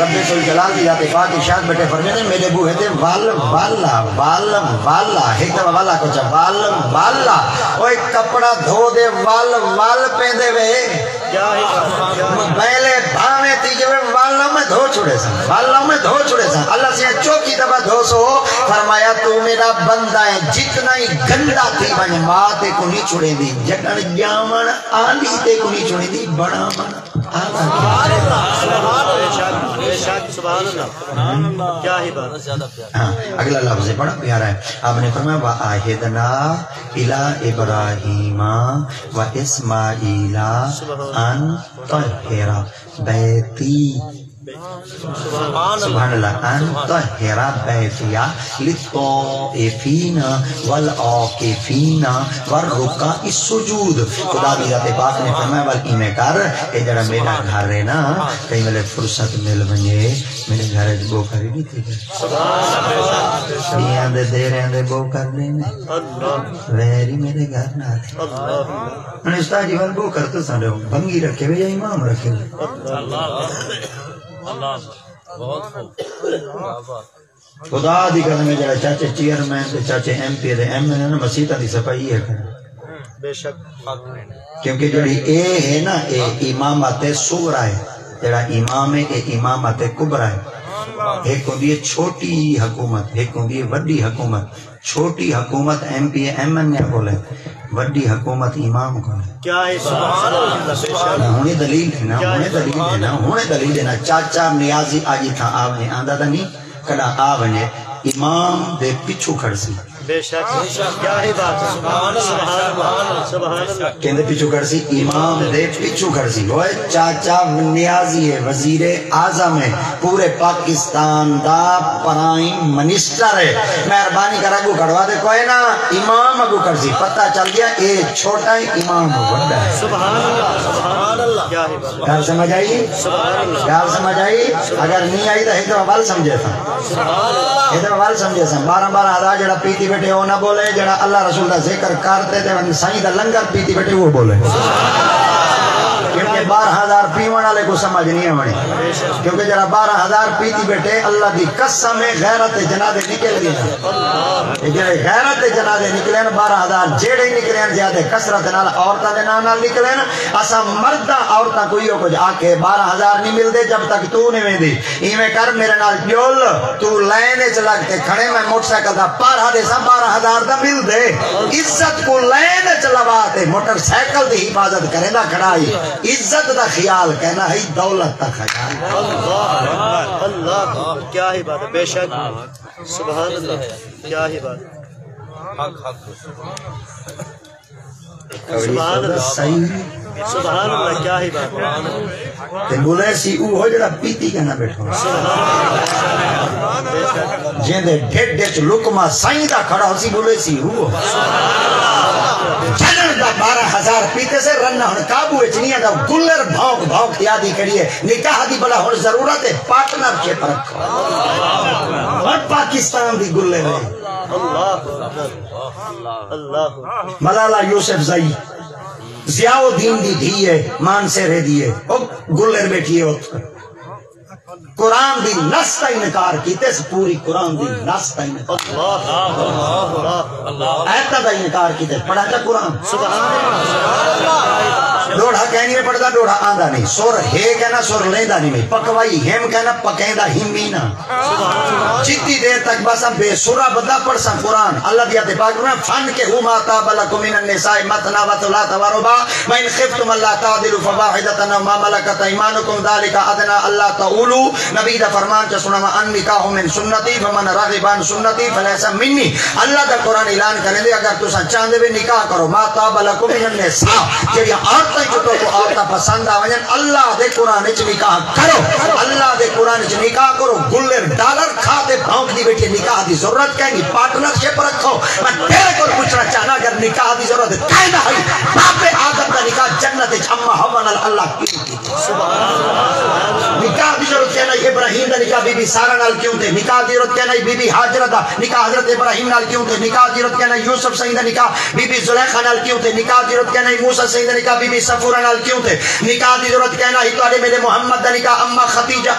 رب ذوالجلال دی ذات پاک ارشاد ٻیٹھے فرمیندے، میݙے بوہے تے ول ول آ، ول ول آ۔ ہک دفعہ ول آکھو چا، ول ول آ۔ اوئے کپڑا دھو دے، ول ول پیندے وے۔ موبائل بھانویں تھی ڳئے، ول میں دھو چھوڑیساں، ول میں دھو چھوڑیساں۔ اللہ سئیں چوتھی دفعہ دھوسو، فرمایا، توں میݙا بندہ ہے، جتنا ہی گندا تھی ونڄ، ماء تیکوں نہیں چھوڑیندی، جݙݨ ڄاوݨ آندی تیکوں نہیں چھوڑیندی، بݨاوݨ بے شک، بے شک، سبحان اللہ۔ کیا ہی بات۔ ہاں، اگلا لفظ بڑا پیارا ہے۔ آپ نے فرمایا، "وعہدنا الی ابراہیم و اسماعیل ان طہر بیتی۔" سبحان اللہ۔ "ان طہر بیتی للطائفین والعاکفین والرکع السجود۔" خدا دی ذات پاک نے فرمایا، "ول ایویں کر، اے جڑا میرا گھر ہے نا، کئی ویلے فرصت مل ونجے، میرے گھر وچ بو کر ہی ݙتی کرے۔ ݙینہاں دے دیریں دے بو کر ݙیندے۔ ویر ہی میرے گھر نال ہے۔" ہݨ استاد جی ول بو کر تساں ݙیو، بھنگی رکھے وے یا امام رکھے وے؟ خدا دی قسم ہے، جڑا چاچے چیئرمین تے چاچے ایم پی اے دے ایم این اے نا، مسیتاں دی صفائی ہے کرن۔ بے شک۔ کیونکہ جڑی اے ہے نا، اے امامت صغری ہے، جڑا امام ہے، اے امامت کبری ہے۔ ہک ہوندی ہے چھوٹی حکومت، ہک ہوندی ہے وڈی حکومت۔ چھوٹی حکومت M P A M N A کول ہے، وڈی حکومت امام کول ہے۔ کیا ہے؟ سبحان اللہ، بے شک۔ نہ، ہݨے دلیل ہے نا، کیا ہے؟ ہݨے دلیل ہے نا، ہݨے دلیل ہے نا۔ چاچا نیازی اڄ اتھاں آوے، آندا تاں نہیں، کݙاں آ ونڄے، امام دے پچھوں کھڑسی۔ بے شک، بے شک۔ کیا ہی بات ہے۔ سبحان اللہ، سبحان اللہ، سبحان اللہ۔ کیندے پچھوں کھڑسی؟ امام دے پچھوں کھڑسی۔ اوئے چاچا نیازی ہے، وزیر اعظم ہے، پورے پاکستان دا پرائم منسٹر ہے۔ مہربانی کر اڳوں کھڑوا دے، کوئی نہ، امام اڳوں کھڑسی۔ پتہ چل ڳیا، اے چھوٹا ہے، امام وݙا ہے۔ سبحان اللہ، سبحان اللہ۔ کیا ہی بات۔ ڳالھ سمجھ آئی؟ سبحان اللہ۔ ڳالھ سمجھ آئی؟ اگر نہیں آئی تو ہک دفعہ ول سمجھے ساں۔ ہک دفعہ ول سمجھے ساں۔ بارہ بارہ ہزار جڑا پیتی بیٹھے، او نہ بولے، جڑا اللہ رسول دا ذکر کرتے تے سائیں دا لنگر پیتی بیٹھے، وہ بولے۔ کیونکہ بارہ ہزار پیوݨ والے کو سمجھ نہیں آوݨی۔ کیونکہ جڑا بارہ ہزار پیتی بیٹھے، اللہ دی قسم ہے، غیرت دے جنازے نکل ڳئے۔ اے جڑے غیرت دے جنازے نکلے نا، بارہ ہزار جیڑھے نکلے نا، زیادہ کثرت نال عورتاں دے ناں نال نکلے نا۔ اساں مرداں عورتاں کوں ایہو کجھ آکھے، بارہ ہزار نہیں ملدے جب تک توں نہیں ویندی۔ ایویں کر، میرے نال جل، توں لائن وچ لڳ تے کھڑے، میں موٹر سائیکل دا پارہ ݙیساں، بارہ ہزار دا ملدے۔ عزت کوں لائن وچ لوا تے موٹر سائیکل دی حفاظت کریندا کھڑا ہئی۔ عزت دا خیال کہنا ہئی، دولت دا خیال۔ اللہ، اللہ، کیا ہی بات ہے، بے شک۔ سبحان اللہ، کیا ہی بات۔ سبحان اللہ۔ سائیں۔ سبحان اللہ، کیا ہی بات ہے۔ تے بولیسی اوہو جڑا پیتی کہنا بیٹھا۔ جیندے ڈھڈ وچ لقمہ سائیں دا کھڑا ہوسی، بولیسی اوہو۔ جنن دا بارہ ہزار پیتے سے، رنا ہن قابو وچ نہیں آندا، گلر بھونک بھونک تے آدھی کھڑی ہے، نکاح دی بلا ہن ضرورت ہے، پارٹنر شپ رکھو۔ ہن پاکستان دی گلر ہے۔ اللہ اکبر۔ اللہ۔ ملالہ یوسفزئی، ضیاء الدین دی دھی ہے، مانسہرے دی ہے، او گلر بیٹھی ہے اتھ۔ قرآن دی نص دا انکار کیتے، پوری قرآن دی نص دا انکار۔ اللہ، اللہ، اللہ۔ آیتاں دا انکار کیتے، پڑھا جا قرآن۔ سبحان اللہ۔ ݙوہڑا کہیں نہیں پڑھدا، ݙوہڑا آندا نہیں، سر ہے کہنا، سر لیندا نہیں، پکوائی ہم کہنا، پکیندا ہم ہی نہ۔ جتنی دیر تک بس ہم بے سرا بندہ پڑھ سن قرآن، اللہ دی آیت پاک میں، "فانکحوا ما طاب لکم من النساء مثنی و ثلاث و رباع، و ان خفتم الا تعدلوا فواحدۃ او ما ملکت ایمانکم ذالک ادنی الا تعولوا۔" نبی دا فرمان چا سنا، "النکاح من سنتی فمن رغب عن سنتی فلیس منی۔" اللہ دا قرآن اعلان کریں دے، اگر تساں چاہندے وے نکاح کرو، "ما طاب لکم من النساء"، جڑیاں عورتاں جو تو کو عورتاں پسند آ ونجن، اللہ دے قرآن وچ نکاح کرو، اللہ دے قرآن وچ نکاح کرو۔ گلر ڈالر کھا تے بھونکدی بیٹھی، نکاح دی ضرورت کائنی، پارٹنر شپ رکھو۔ میں تیرے کول پچھنا چاہنا، اگر نکاح دی ضرورت کائنا ہئی، باپ آدم دا نکاح جنت وچ اماں حوا نال اللہ کیوں کیتا؟ نکاح دی ضرورت کائنا، ابراہیم دا نکاح بی بی سارہ نال کیوں تھے؟ نکاح دی ضرورت کائنا، بی بی ہاجرہ دا نکاح حضرت ابراہیم نال کیوں تھے؟ نکاح دی ضرورت کائنا، یوسف سائیں دا نکاح بی بی زلیخا نال کیوں تھے؟ نکاح دی ضرورت کائنا، موسیٰ سائیں دا نکاح بی بی صفورہ نال کیوں تھے؟ نکاح دی ضرورت کائنا، ہی تہاݙے میرے محمد دا نکاح اماں خدیجہ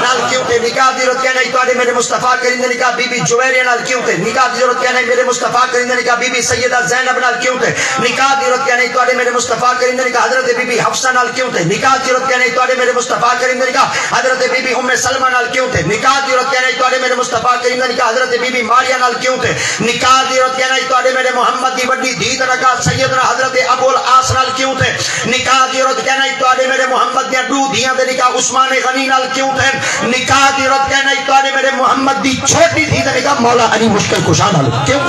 نال کیوں تھے؟ نکاح دی ضرورت کائنا، ہی تہاݙے میرے مصطفیٰ کریم دا نکاح بی بی جویریہ نال کیوں تھے؟ نکاح دی ضرورت کائنا، ہی میرے مصطفیٰ کریم دا نکاح بی بی سیدہ زینب نال کیوں تھے؟ نکاح دی ضرورت کائنا، ہی تہاݙے میرے مصطفیٰ کریم دا نکاح حضرت بی بی حفصہ نال کیوں تھے؟ نکاح دی ضرورت کائنا، ہی تہاݙے میرے مصطفیٰ کریم دا نکاح حضرت بی بی ام سلمہ نال کیوں تھے؟ نکاح دی ضرورت کائنا، ہی تہاݙے میرے مصطفیٰ کریم دا نکاح حضرت بی بی ماریہ نال کیوں تھے؟ نکاح دی ضرورت کائنا، ہی تہاݙے میرے محمد دی وݙی دھی دا نکاح سیدنا حضرت ابو العاص نال کیوں تھے؟ نکاح دی عورت کہنا، تہاݙے میرے محمد دیاں ݙو دھیاں دے نکاح عثمان غنی نال کیوں تھئن؟ نکاح دی عورت کہنا، تہاݙے میرے محمد دی چھوٹی دھی دا نکاح مولا علی مشکل کشا نال کیوں؟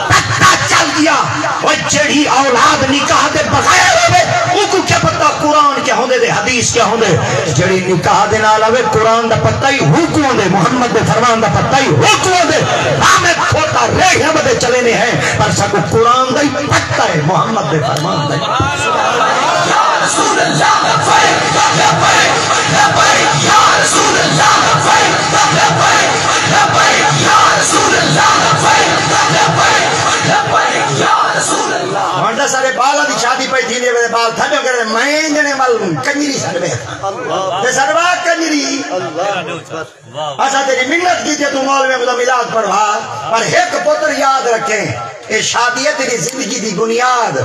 پتہ چل ڳیا، او جیڑھی اولاد نکاح دے بغیر ہووے، اوکوں کیا پتہ قرآن کیا ہوندے تے حدیث کیا ہوندے۔ جیڑھی نکاح دے نال آوے، قرآن دا پتہ ہی ہوکوں ہوندے، محمد دے فرمان دا پتہ ہی ہوکوں ہوندے۔ بھاویں کھوتا ریڑھیاں ٻدھے چلیندے ہیں، پر ساکوں قرآن دا ہی پتہ ہے، محمد دے فرمان دا ہی پتہ ہے۔ یا رسول اللہ، لبیک، لبیک، لبیک، یا رسول اللہ، لبیک، لبیک، لبیک، یا رسول اللہ، لبیک، لبیک، لبیک، یا رسول اللہ۔ ہݨ تاں سارے ٻالاں دی شادی پئی تھیندی ہے، بال تھڈو کرے، میں جنے ول کنجری سݙ ویکھاں۔ تے سݙوا کنجری۔ اساں تیری منت کیتی، توں مولویاں کوں میلاد پڑھوا، پر ہک پتر یاد رکھیں، اے شادی ہے تیری زندگی دی بنیاد،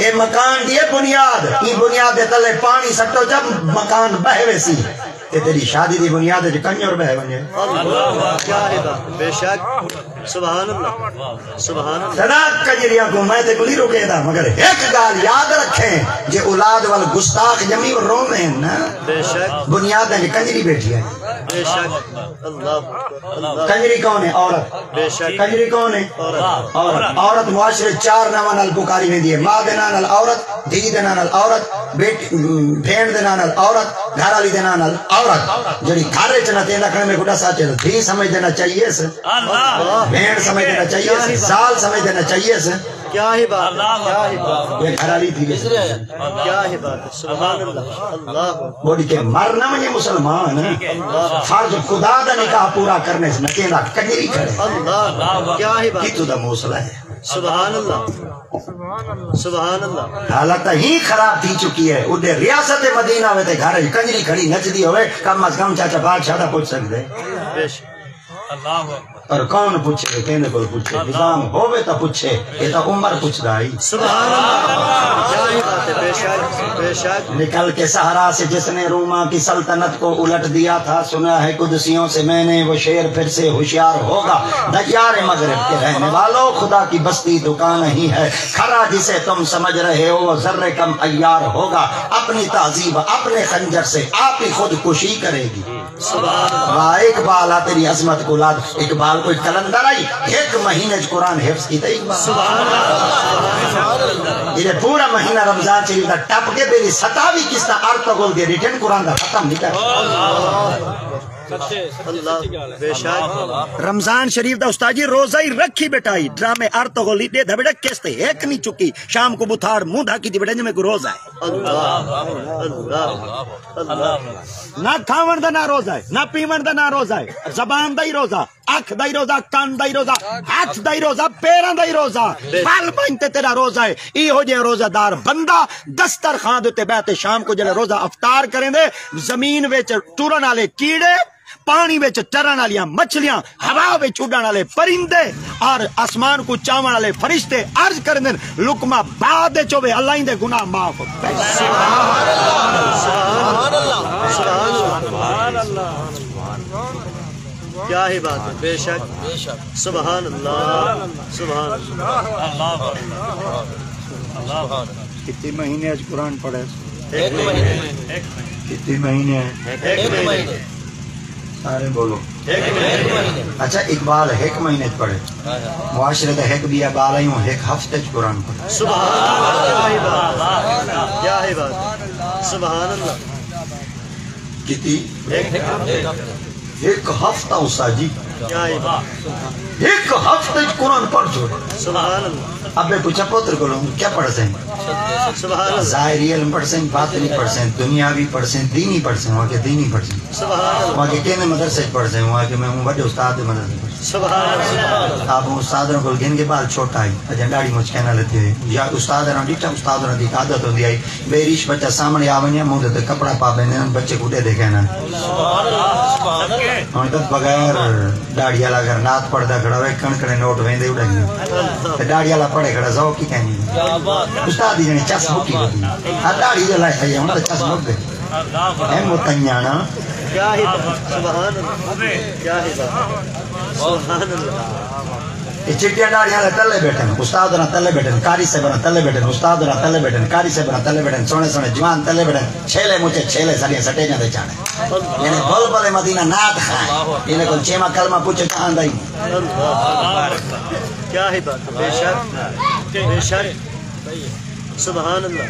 اے مکان دی ہے بنیاد، ایں بنیاد دے تلے پاݨی سٹو جب مکان بہہ ویسی، تے تیری شادی دی بنیاد وچ کنجر بہہ ونڄے۔ اللہ، کیا ہے بات، بے شک، سبحان اللہ، سبحان اللہ۔ سدا کنجریاں کوں میں تے کوں نہیں روکیندا، مگر ہک ڳالھ یاد رکھیں، جے اولاد ول گستاخ ڄمی، او روویں نا۔ بے شک۔ بنیاد وچ کنجری ٻیٹھی ہے۔ بے شک۔ اللہ اکبر۔ اللہ۔ کنجری کون ہے؟ عورت۔ بے شک۔ کنجری کون ہے؟ عورت۔ عورت۔ عورت معاشرے چار ناواں نال پکاری ویندی ہے، ماں دے ناں نال عورت، دھی دے ناں نال عورت، بیٹی، بھیݨ دے ناں نال عورت، گھر والی دے ناں نال عورت۔ جیڑھی گھر وچ نہ تیندا کھڑے، میکوں ݙس اچ، دھی سمجھ دینا چاہیے اس۔ اللہ۔ بھیݨ سمجھ دینا چاہیے اس، زال سمجھ دینا چاہیے اس۔ کیا ہی بات ہے، کیا ہی بات ہے۔ یہ گھر والی تھی۔ کیا ہی بات ہے، سبحان اللہ، اللہ اکبر۔ ٻݙ کے مر نہ ونڄے مسلمان، فرض خدا دا نکاح پورا کرݨے سے نہ تیندا کنجری کھڑے۔ اللہ اکبر، کیا ہی بات ہے۔ کتھوں دا موصلہ ہے۔ سبحان اللہ، سبحان اللہ۔ حالت ہی خراب تھی چکی ہے، اݙے ریاست مدینہ ہووے تے گھر وچ کنجری کھڑی نچدی ہووے، کم از کم چاچا بادشاہ دا پچھ سڳدے۔ بے شک۔ اللہ اکبر۔ اور کون پچھے؟ کیندے کول پچھے؟ نظام ہووے تاں پچھے، اے تاں عمر پچھدا ہئی۔ سبحان اللہ۔ کیا ہی بات ہے، بے شک، بے شک۔ نکل کے صحرا سے جس نے روما کی سلطنت کو الٹ دیا تھا، سنا ہے قدسیوں سے میں نے وہ شعر پھر سے ہوشیار ہوگا۔ دیار مغرب کے رہنے والوں، خدا کی بستی دکان نہیں ہے، کھرا جسے تم سمجھ رہے ہو وہ ذرے کم عیار ہوگا۔ اپنی تہذیب اپنے خنجر سے آپ ہی خود کشی کرے گی۔ سبحان اللہ۔ واہ اقبال آ تیری عظمت کوں لاد۔ اقبال کوئی قلندر آئی، ہک مہینے چ قرآن حفظ کیتا اقبال۔ سبحان اللہ۔ ایݙے پورا مہینہ رمضان شریف دا ٹپ کے پہلی ستاوی قسطاں ارطغرل دے ݙٹھن، قرآن دا ختم نہیں کر۔ اللہ، بے شک۔ رمضان شریف دا استاد جی روزہ ہی رکھی ٻیٹھا ہئی، ڈرامے ارطغرل دی ݙیدھا ٻیٹھا، قسط ہک نہیں چکی، شام کوں ٻتھاڑ منہ ڈھاکی دی ٻیٹھا جیویں کوئی روزہ ہے۔ اللہ، اللہ، اللہ۔ نہ کھاوݨ دا نہ روزہ ہے، نہ پیوݨ دا نہ روزہ ہے، زبان دا ہی روزہ، اکھ دا ہی روزہ، کن دا ہی روزہ، ہتھ دا ہی روزہ، پیراں دا ہی روزہ، پل بݨ تے تیرا روزہ ہے۔ ایہو جہے روزہ دار بندہ دسترخوان دے اتے ٻہہ تے شام کوں جیڑھے روزہ افطار کریندے، زمین وچ ٹرݨ والے کیڑے، پاݨی وچ ٹرݨ والیاں مچھلیاں، ہوا وچ اݙݨ والے پرندے اور آسمان کوں چاوݨ والے فرشتے عرض کریندن، لقمہ بعد وچ ہووے، اللہ ایندے گناہ معاف۔ سبحان اللہ، سبحان اللہ، سبحان اللہ۔ کیا ہی بات ہے، بے شک، بے شک۔ سبحان اللہ، سبحان اللہ۔ اللہ اکبر۔ اللہ اکبر۔ کتنے مہینے اچ قرآن پڑھے؟ ہک مہینے۔ کتنے مہینے؟ ہک مہینے۔ سارے بولو۔ ہک مہینے۔ اچھا، اقبال ہک مہینے اچ پڑھے۔ ہاں، ہاں۔ معاشرے دا ہک ٻیا ٻال آئی ہوں ہک ہفتے اچ قرآن پڑھے۔ سبحان اللہ۔ کیا ہی بات ہے۔ سبحان اللہ۔ کتی؟ ہک ہفتہ۔ ہک ہفتہ استاد جی۔ کیا ہی بات۔ ہک ہفتے اچ قرآن پڑھ چھوڑ۔ سبحان اللہ۔ ابے پچھا پتر کولوں، کیا پڑھسیں؟ سبحان اللہ۔ ظاہری علم پڑھسیں، باطنی پڑھسیں، دنیاوی پڑھسیں، دینی پڑھسیں، ہوا کہ دینی پڑھسیں۔ سبحان اللہ۔ ہوا کہ کیندے مدرسے اچ پڑھسیں، ہوا کہ میں ہوں وݙے استاد دے مدرسے پڑھسیں۔ سبحان اللہ۔ آپ استاد کول گھن کے ٻال چھوٹا ہئی، اجاں ݙاڑھی مچ کائناں لتھی ہوئی۔ یا استاد ناں ݙٹھا، استاد ناں دی عادت ہوندی ہئی۔ بے ریش بچہ سامݨے آ ونڄے، منہ تے کپڑا پا ویندے ہن، بچے کوں ݙیہدے کائناں۔ سبحان اللہ، سبحان اللہ۔ ہݨ تاں بغیر ݙاڑھی والا اگر نعت پڑھدا کھڑا ہووے، کݨ کݨے نوٹ ویندے اݙائی۔ تے ݙاڑھی والا پڑھے کھڑا، ذوق ہی کائنی۔ کیا بات ہے۔ استاد دی ڄݨی چس مکی ودی۔ ہا ݙاڑھی جو لائے کھڑی ہے، ہݨ تاں چس مک ڳئی۔ اللہ اکبر۔ اے متنیانا۔ کیا ہی بات، سبحان اللہ۔ کیا ہی بات۔ سبحان اللہ۔ چٹیاں ݙاڑھیاں والے تلے ٻیٹھن، استاد ہوراں تلے ٻیٹھن، قاری صاحب ہوراں تلے ٻیٹھن، استاد ہوراں تلے ٻیٹھن، قاری صاحب ہوراں تلے ٻیٹھن، سوہݨے سوہݨے جوان تلے ٻیٹھن، چھیلے مچھے چھیلے ساݙیاں سٹیجاں تے چاڑھے۔ یعنی بلبل مدینہ نعت خواں، انہیں کول چھیواں کلمہ پچھو تاں آندا ہی نہیں۔ کیا ہی بات ہے، بے شک، بے شک، سبحان اللہ۔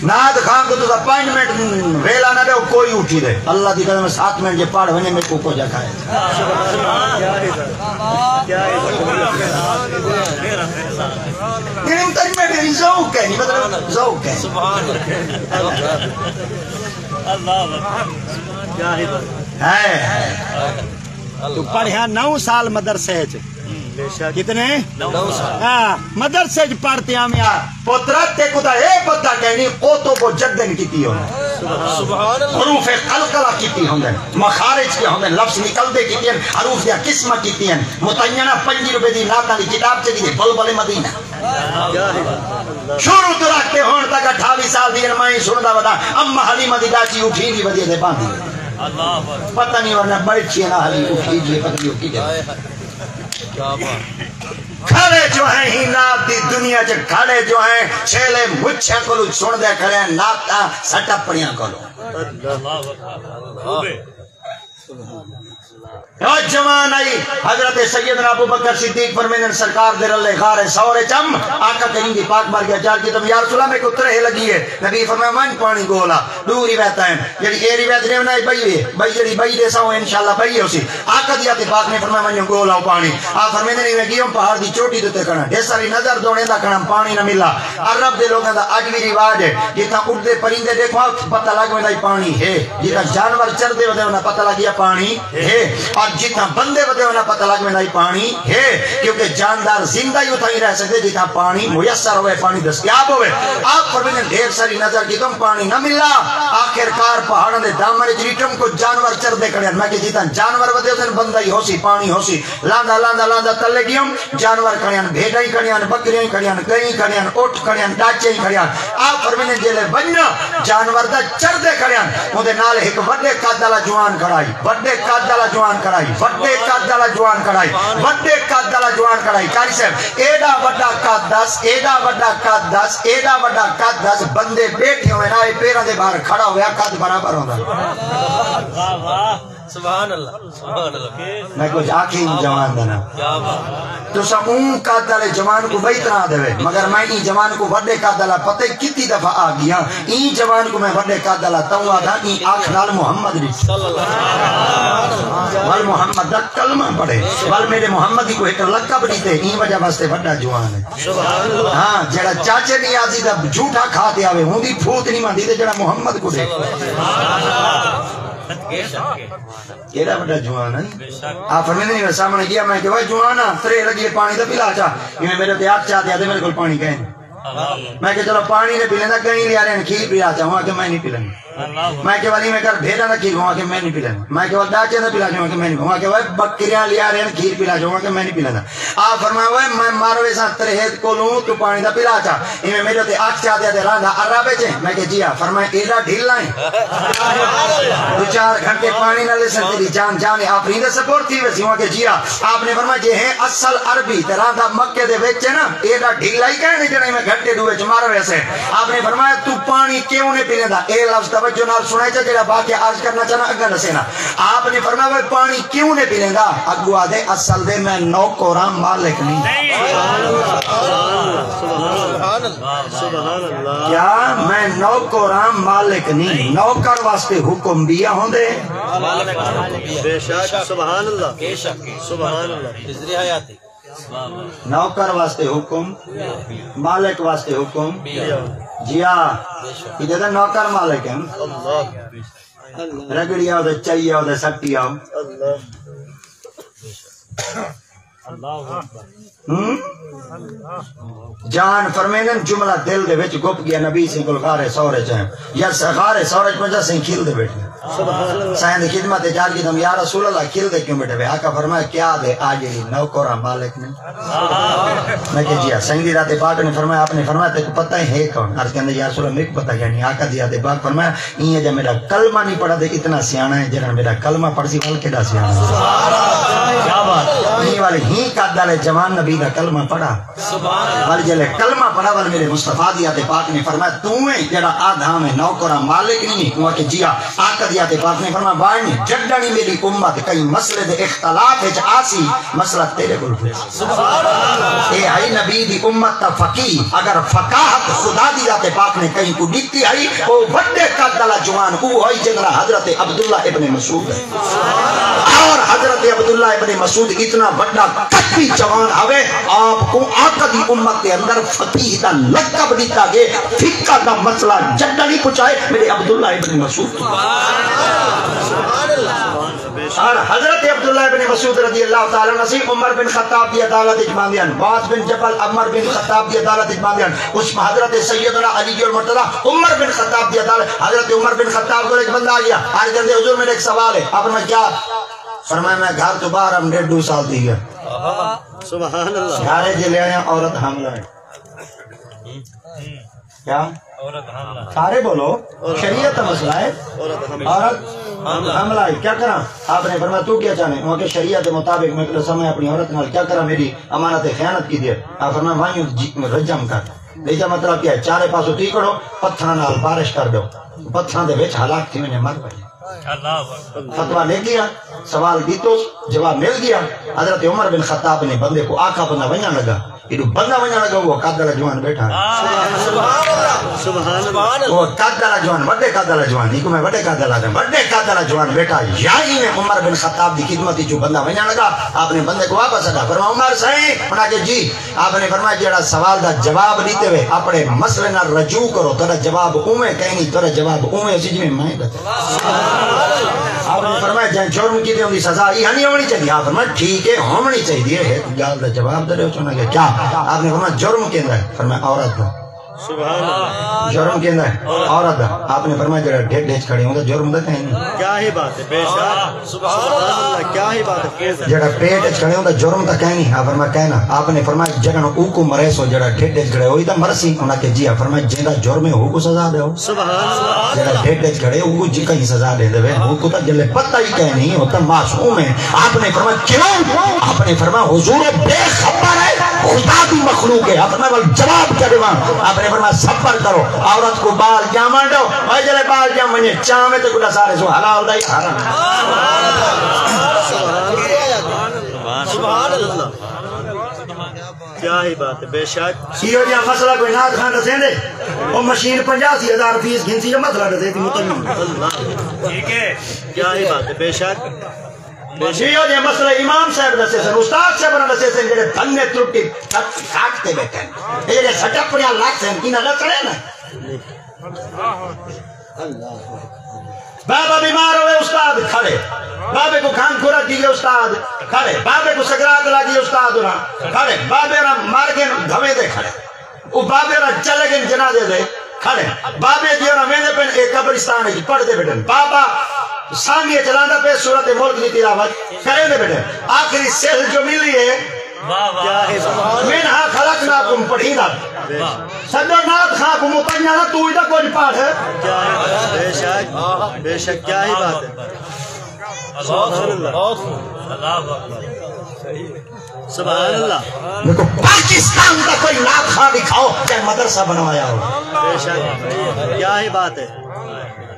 نعت خواں کوں تساں پنج منٹ ویلا نہ ݙیو، کوئی اٹھی دے۔ اللہ دی قسم، ست منٹ جے پڑھ ونڄے، میکوں کجھ آکھائے۔ ذوق ہے، نہیں مطلب ذوق ہے۔ ہے۔ تو پڑھیا نو سال مدرسے چ۔ کتنے؟ ہاں، مدرسے چ پڑھ تے آویں۔ پترا، تیکوں تاں اے پتہ کائنی، قطب و جدن کیتی ہوندن۔ سبحان اللہ۔ حروف قلقلہ کیتی ہوندن، مخارج کیا ہوندن، لفظ نکلدے کیتی ہن، حروف دیاں قسماں کیتی ہن۔ متعینہ پنجی روپے دی نعتاں دی کتاب چلی ڳئی، بلبل مدینہ۔ شروع توں رکھ تے ہݨ تک اٹھاوی سال دی ہن، میں ہی سݨدا ودا، اماں حلیمہ دی ݙاچی اٹھی دی ودی تے باندھی۔ پتہ نہیں ورنہ ٻیٹھی ہے نہ حلی اٹھی جی، پتہ نہیں او کیتے۔ کھڑے جو ہیں ہی نعت دی دنیا چ، کھڑے جو ہیں چھیلے مچھیاں کولوں سݨدے کھڑے ہیں نعتاں سٹپڑیاں کولوں۔ او جوان آئی، حضرت سیدنا ابو بکر صدیق فرمیندن، سرکار دے رلے غار ثور اچ ہم، آقا کریم دی پاک بارگاہ چ عرض کیتم، یا رسول اللہ، میکوں تریہہ لڳی ہے۔ نبی فرمایا، ونڄ پاݨی ڳول آ۔ ݙو روایتاں ہن، جیڑھی اے روایت ݙیوݨ آئی ٻئی ہے، ٻئی جیڑھی ٻئی ݙیساں او انشاءاللہ ٻئی ہوسی۔ آقا دی ذات پاک نے فرمایا، ونڄو ڳول آؤ پاݨی۔ آپ فرمیندن، ایویں ڳیوم پہاڑ دی چوٹی دے اتے کھڑاں، ڈھیر ساری نظر دوڑیندا کھڑاں، پاݨی نہ ملا۔ عرب دے لوکاں دا اڄ وی رواج ہے، جتھاں اݙدے پرندے ݙیکھو، پتہ لڳ ویندا ہی پاݨی ہے، جتھاں جانور چردے ودے انہاں پتہ لڳ ڳیا پاݨی ہے، اور جتھاں بندے ودے انہاں پتہ لڳ ویندا ہی پاݨی ہے، کیونکہ جاندار زندہ ہی اتھاں ہی رہ سڳدے جتھاں پاݨی میسر ہوئے، پاݨی دستیاب ہوئے۔ آپ فرمیندن، ڈھیر ساری نظر کیتم، پاݨی نہ ملا۔ آخر کار پہاڑاں دے دامن وچ ݙٹھم، کجھ جانور چردے کھڑے ہن۔ میں کہ جتھاں جانور ودے ہوسن، بندہ ہی ہوسی، پاݨی ہوسی۔ لاندا، لاندا، لاندا تلے ڳیوم، جانور کھڑے ہن، بھیݙاں ہی کھڑیاں ہن، ٻکریاں ہی کھڑیاں ہن، ڳئیں ہی کھڑیاں ہن، اٹھ کھڑے ہن، ݙاچے ہی کھڑے ہن۔ آپ فرمیندن، جیلے ونڄاں، جانور تاں چردے کھڑے ہن، اوندے نال ہک وݙے قد والا جوان کھڑا ہئی، وݙے قد والا جوان کھڑا ہئی، وݙے قد والا جوان کھڑا ہئی، وݙے قد والا جوان کھڑا ہئی۔ قاری صاحب، ایݙا وݙا قد ݙس، ایݙا وݙا قد ݙس، ایݙا وݙا قد ݙس، بندے ٻیٹھے ہوئے نا، اے پیراں دے ٻاہر کھڑا ہویا، قد برابر ہوندا۔ واہ، واہ۔ سبحان اللہ، سبحان اللہ۔ میں کجھ آکھے ایں جوان دا ناں۔ کیا بات۔ تساں اوں قد والے جوان کوں ٻئی طرح آہدے وے، مگر میں ایں جوان کوں وݙے قد والا پتہ کتی دفعہ آکھ ڳیاں۔ ایں جوان کوں میں وݙے قد والا تاں آہداں، ایں اکھ نال محمد ݙٹھے۔ صلی اللہ علیہ وسلم۔ ول محمد دا کلمہ پڑھے، ول میݙے محمد کوں ہک لقب ݙتے، ایں وجہ واسطے وݙا جوان ہے۔ سبحان اللہ۔ ہاں، جیڑھا چاچے نیازی دا جھوٹا کھا تے آوے، اوندی پھوت نہیں ماندی، تے جیڑھا محمد کوں ݙیکھے۔ بے شک۔ کیݙا وݙا جوان ہے۔ بے شک۔ آ فرمیندے نے، میں سامݨے ڳیا، میں کہ، "وے جوان آ، تریہہ لڳی ہے، پاݨی دا پلا چا۔" ایویں میݙے تے اکھ چا تے آہدے، "میݙے کول پاݨی کائنی۔" اللہ۔ میں کہ، "چلو، پاݨی تے پلیندا، ڳئیں لیارے ہن، کھیر پلا چا۔" اوں آکھیا، "میں نہیں پلیندا۔" اللہ۔ میں کہ، "ولی میں کر بھیݙاں دا کھیر؟" اوں آکھیا، "میں نہیں پلیندا۔" میں کہ، "ول ݙاچے دا پلا چا؟" اوں آکھیا، "میں نہیں۔" اوں آکھیا، "وے ٻکریاں لیارے ہن، کھیر پلا چا؟" اوں آکھیا، "میں نہیں پلیندا۔" آ فرمایا، "وے میں مر ویساں تریہہ کولوں، توں پاݨی دا پلا چا۔" ایویں میݙے تے اکھ چا تے آہدے، "رہندا عرب اچ ایں؟" میں کہ، "جی ہاں۔" فرمایا، "ایݙا ڈھلا ایں؟ ݙو چار گھنٹے پاݨی نہ لیسیں، تیݙی جان جان آفرین دے سپرد تھی ویسی۔" اوں آکھیا، "جی ہاں۔" آپ نے فرمایا، "جے ہیں اصل عربی تے رہندا مکے دے وچ ہے نا، ایݙا ڈھلا ہی کائنی جیڑھا ایویں گھنٹے ݙو وچ مر ویسے۔" آپ نے فرمایا، "توں پاݨی کیوں نہیں پلیندا؟" اے لفظ توجہ نال سݨے چا، جیڑھا واقعہ عرض کرنا چاہنا، اگاں ݙسینا۔ آپ نے فرمایا، "وے پاݨی کیوں نہیں پلیندا؟" اڳوں آہدے، "اصل دے میں نوکر ہاں، مالک نہیں۔" سبحان اللہ۔ سبحان اللہ۔ کیا میں نوکر ہاں، مالک نہیں؟ نوکر واسطے حکم ٻیا ہوندے۔ بے شک، سبحان اللہ۔ بے شک۔ سبحان اللہ۔ نوکر واسطے حکم، مالک واسطے حکم۔ جی ہاں، کیتے تاں نوکر مالک ہیں۔ اللہ۔ رگڑی آؤ تے چائی آؤ تے سٹی آؤ۔ اللہ۔ ہوں؟ جان فرمیندن، جملہ دل دے وچ گپ ڳیا، نبی سئیں کول غار ثور اچ ہیں۔ یا س-، غار ثور اچ پہنچا، سئیں کھل دے بیٹھے۔ سائیں دی خدمت اچ عرض کیتم، یا رسول اللہ، کھلدے کیوں ٻیٹھے وے؟ آقا فرمایا، کیا دے، آ جیڑھی نوکر آ، مالک نہیں۔ میں کہیا، جی ہاں۔ سائیں دی ذات پاک نے فرمایا، آپ نے فرمایا، تیکوں پتہ ہے، ہے کون؟ عرض کیتے، یا رسول اللہ، میکوں پتہ کائنی۔ آقا دی ذات پاک فرمایا، ایں جا میݙا کلمہ نہیں پڑھا تے اتنا سیاݨا ہے، جیڑھا میݙا کلمہ پڑھسی، ول کیݙا سیاݨا ہے۔ کیا بات ہے۔ ایں والی ہی قد والے جوان نبی دا کلمہ پڑھا۔ ول جیلے کلمہ پڑھا، ول میݙے مصطفیٰ دی ذات پاک نے فرمایا، توں ہے جیڑھا آدھا میں نوکر آ، مالک نہیں؟ اوں آکھیا، جی ہاں۔ آقا دی ذات پاک نے فرمایا، واہ نہیں، جݙݨ ہی میݙی امت کہیں مسئلے دے اختلاف وچ آسی، مسئلہ تیݙے کول پچھسی۔ اے ہئی نبی دی امت دا فقیہ، اگر فقاہت خدا دی ذات پاک نے کہیں کوں ݙتی ہئی، او وݙے قد والا جوان او ہئی جیندے نال حضرت عبداللہ ابن مسعود ہے۔ اور حضرت عبداللہ ابن مسعود اتنا وݙا قدی جوان ہاوے، آپ کوں آقا دی امت دے اندر فقیہ دا لقب ݙتا ڳئے، فقہ دا مسئلہ جݙݨ ہی پچھائے میݙے عبداللہ ابن مسعود۔ اور حضرت عبداللہ ابن مسعود رضی اللہ تعالیٰ عنہ سی عمر بن خطاب دی عدالت اچ باندے ہن، معاذ بن جبل عمر بن خطاب دی عدالت اچ باندے ہن، اس حضرت سیدنا علی المرتضی عمر بن خطاب دی عدالت، حضرت عمر بن خطاب کول ہک بندہ آ ڳیا، عرض کیتے، حضور، میݙا ہک سوال ہے۔ آپ نے کیا؟ فرمایا، میں گھر توں ٻاہر ہم ݙیڈھ ݙو سال تھی ڳیا۔ سبحان اللہ۔ گھر جیلے آیا، عورت حاملہ ہے۔ کیا؟ عورت حاملہ۔ سارے بولو، شریعت دا مسئلہ ہے۔ عورت حاملہ۔ عورت حاملہ ہے، کیا کراں؟ آپ نے فرمایا، تو کیا چاہنے؟ انہاں کہ شریعت دے مطابق میں اپنے سامنے اپنی عورت نال کیا کراں؟ میری امانت خیانت کیتی ہے۔ آپ فرمایا، وائیوں جی-، رجم کر۔ رجم مطلب کیا ہے؟ چارے پاسوں تھی کرو، پتھراں نال بارش کر ݙیو، پتھراں دے وچ ہلاک تھی ونڄے، مر ونڄے۔ اللہ اکبر۔ فتویٰ لکھ ڳیا، سوال کیتو، جواب مل ڳیا۔ حضرت عمر بن خطاب نے بندے کوں آکھا، بندہ ونڄݨ لڳا۔ ایݙو بندہ ونڄݨ لڳا، او قد والا جوان ٻیٹھا ہے۔ سبحان اللہ۔ سبحان اللہ۔ او قد والا جوان، وݙے قد والا جوان، ایکوں میں وݙے قد والا آکھداں، وݙے قد والا جوان ٻیٹھا۔ یا ایویں عمر بن خطاب دی خدمت وچوں بندہ ونڄݨ لڳا، آپ نے بندے کوں واپس سݙا، فرمایا، عمر سائیں؟ انہاں آکھیا، جی۔ آپ نے فرمایا، جیڑھا سوال دا جواب ݙتے وے، اپݨے مسئلے نال رجوع کرو، تہاݙا جواب اونویں کائنی، تہاݙا جواب اونویں ہوسی جیویں میں ݙتے۔ آپ نے فرمایا، جیں جرم کیتے اوندی سزا ایہا نہیں ہووݨی چاہیدی؟ آپ فرمایا، ٹھیک ہے، ہووݨی چاہیدی ہے، ہک ڳالھ دا جواب تے ݙیو۔ انہاں آکھیا، کیا؟ آپ نے فرمایا، جرم کیندا ہے؟ فرمایا، عورت دا۔ سبحان اللہ۔ جرم کیندا ہے؟ عورت دا۔ آپ نے فرمایا، جیڑھا ڈھڈ اچ کھڑے ہوندا، جرم دا کائنی۔ کیا ہی بات ہے، بے شک۔ سبحان اللہ، کیا ہی بات ہے۔ جیڑھا پیٹ اچ کھڑے ہوندا، جرم دا کائنی۔ ہاں، فرمایا، کائنا۔ آپ نے فرمایا، جݙݨ اوکوں مریسو، جیڑھا ڈھڈ اچ کھڑے، اوہی تاں مرسی۔ انہاں آکھیا، جی ہاں۔ فرمایا، جیندا جرم ہے، اوکوں سزا ݙیو۔ سبحان اللہ۔ جیڑھا ڈھڈ اچ کھڑے، اوکوں جی کہیں سزا ݙیندے وے، اوکوں تاں جلے پتہ ہی کائنی، او تاں معصوم ہے۔ آپ نے فرمایا، کیوں؟ آپ نے فرمایا، حضور، او بے خبر ہے، خدا دی مخلوق ہے۔ آپ نے ول جواب کیا ݙیواں؟ آپ نے فرمایا، صبر کرو، عورت کوں ٻال ڄاوݨ ݙیو، او جلے ٻال ڄم ونڄے، چاویں تے کڈا سارے سو حلال دا یا حرام۔ سبحان اللہ۔ کیا ہی بات ہے، بے شک۔ ایہو جیہا مسئلہ کوئی نعت خواں ݙسیندے، او مشین پنجاسی ہزار فیس گھنسی جو مسئلہ ݙسے تے مطمئن۔ ٹھیک ہے۔ کیا ہی بات ہے، بے شک۔ ایہو جیہا مسئلہ امام صاحب ݙسیسن، استاد صاحب نہ ݙسیسن، جیڑھے بھنے ترٹی تھک، تھک تے ٻیٹھے ہن۔ اے جیڑھے سٹپڑیاں لڳسن، انہاں ݙسݨے نا۔ بابا بیمار ہوئے، استاد کھڑے۔ بابے کوں کھنگھ کھرک ڳئی، استاد کھڑے۔ بابے کوں سکرات لڳ ڳئی، استاد ہوراں کھڑے۔ بابے ہوراں مر ڳئے، دھویندے کھڑے۔ او بابے ہوراں چلے ڳئے جنازے دے، کھڑے۔ بابے جی ہوراں ویندے پن، اے قبرستان وچ پڑھدے ٻیٹھن۔ بابا سانگے چلاندا پئے، سورۃ ملک دی تلاوت کریندے ٻیٹھن۔ آخری سلھ جو ملی ہے، واہ، واہ۔ منہا خلقناکم پڑھیندا۔ واہ۔ سڄݨ، نعت خواں کوں متنیا نہ، توں ایݙا کجھ پڑھ۔ کیا ہے؟ بے شک، بے شک، کیا ہی بات ہے۔ سبحان اللہ۔ بہت خوب۔ اللہ اکبر۔ سبحان اللہ۔ میکوں پاکستان دا کوئی نعت خواں ݙکھاؤ جیں مدرسہ بݨوایا ہو۔ بے شک، کیا ہی بات ہے۔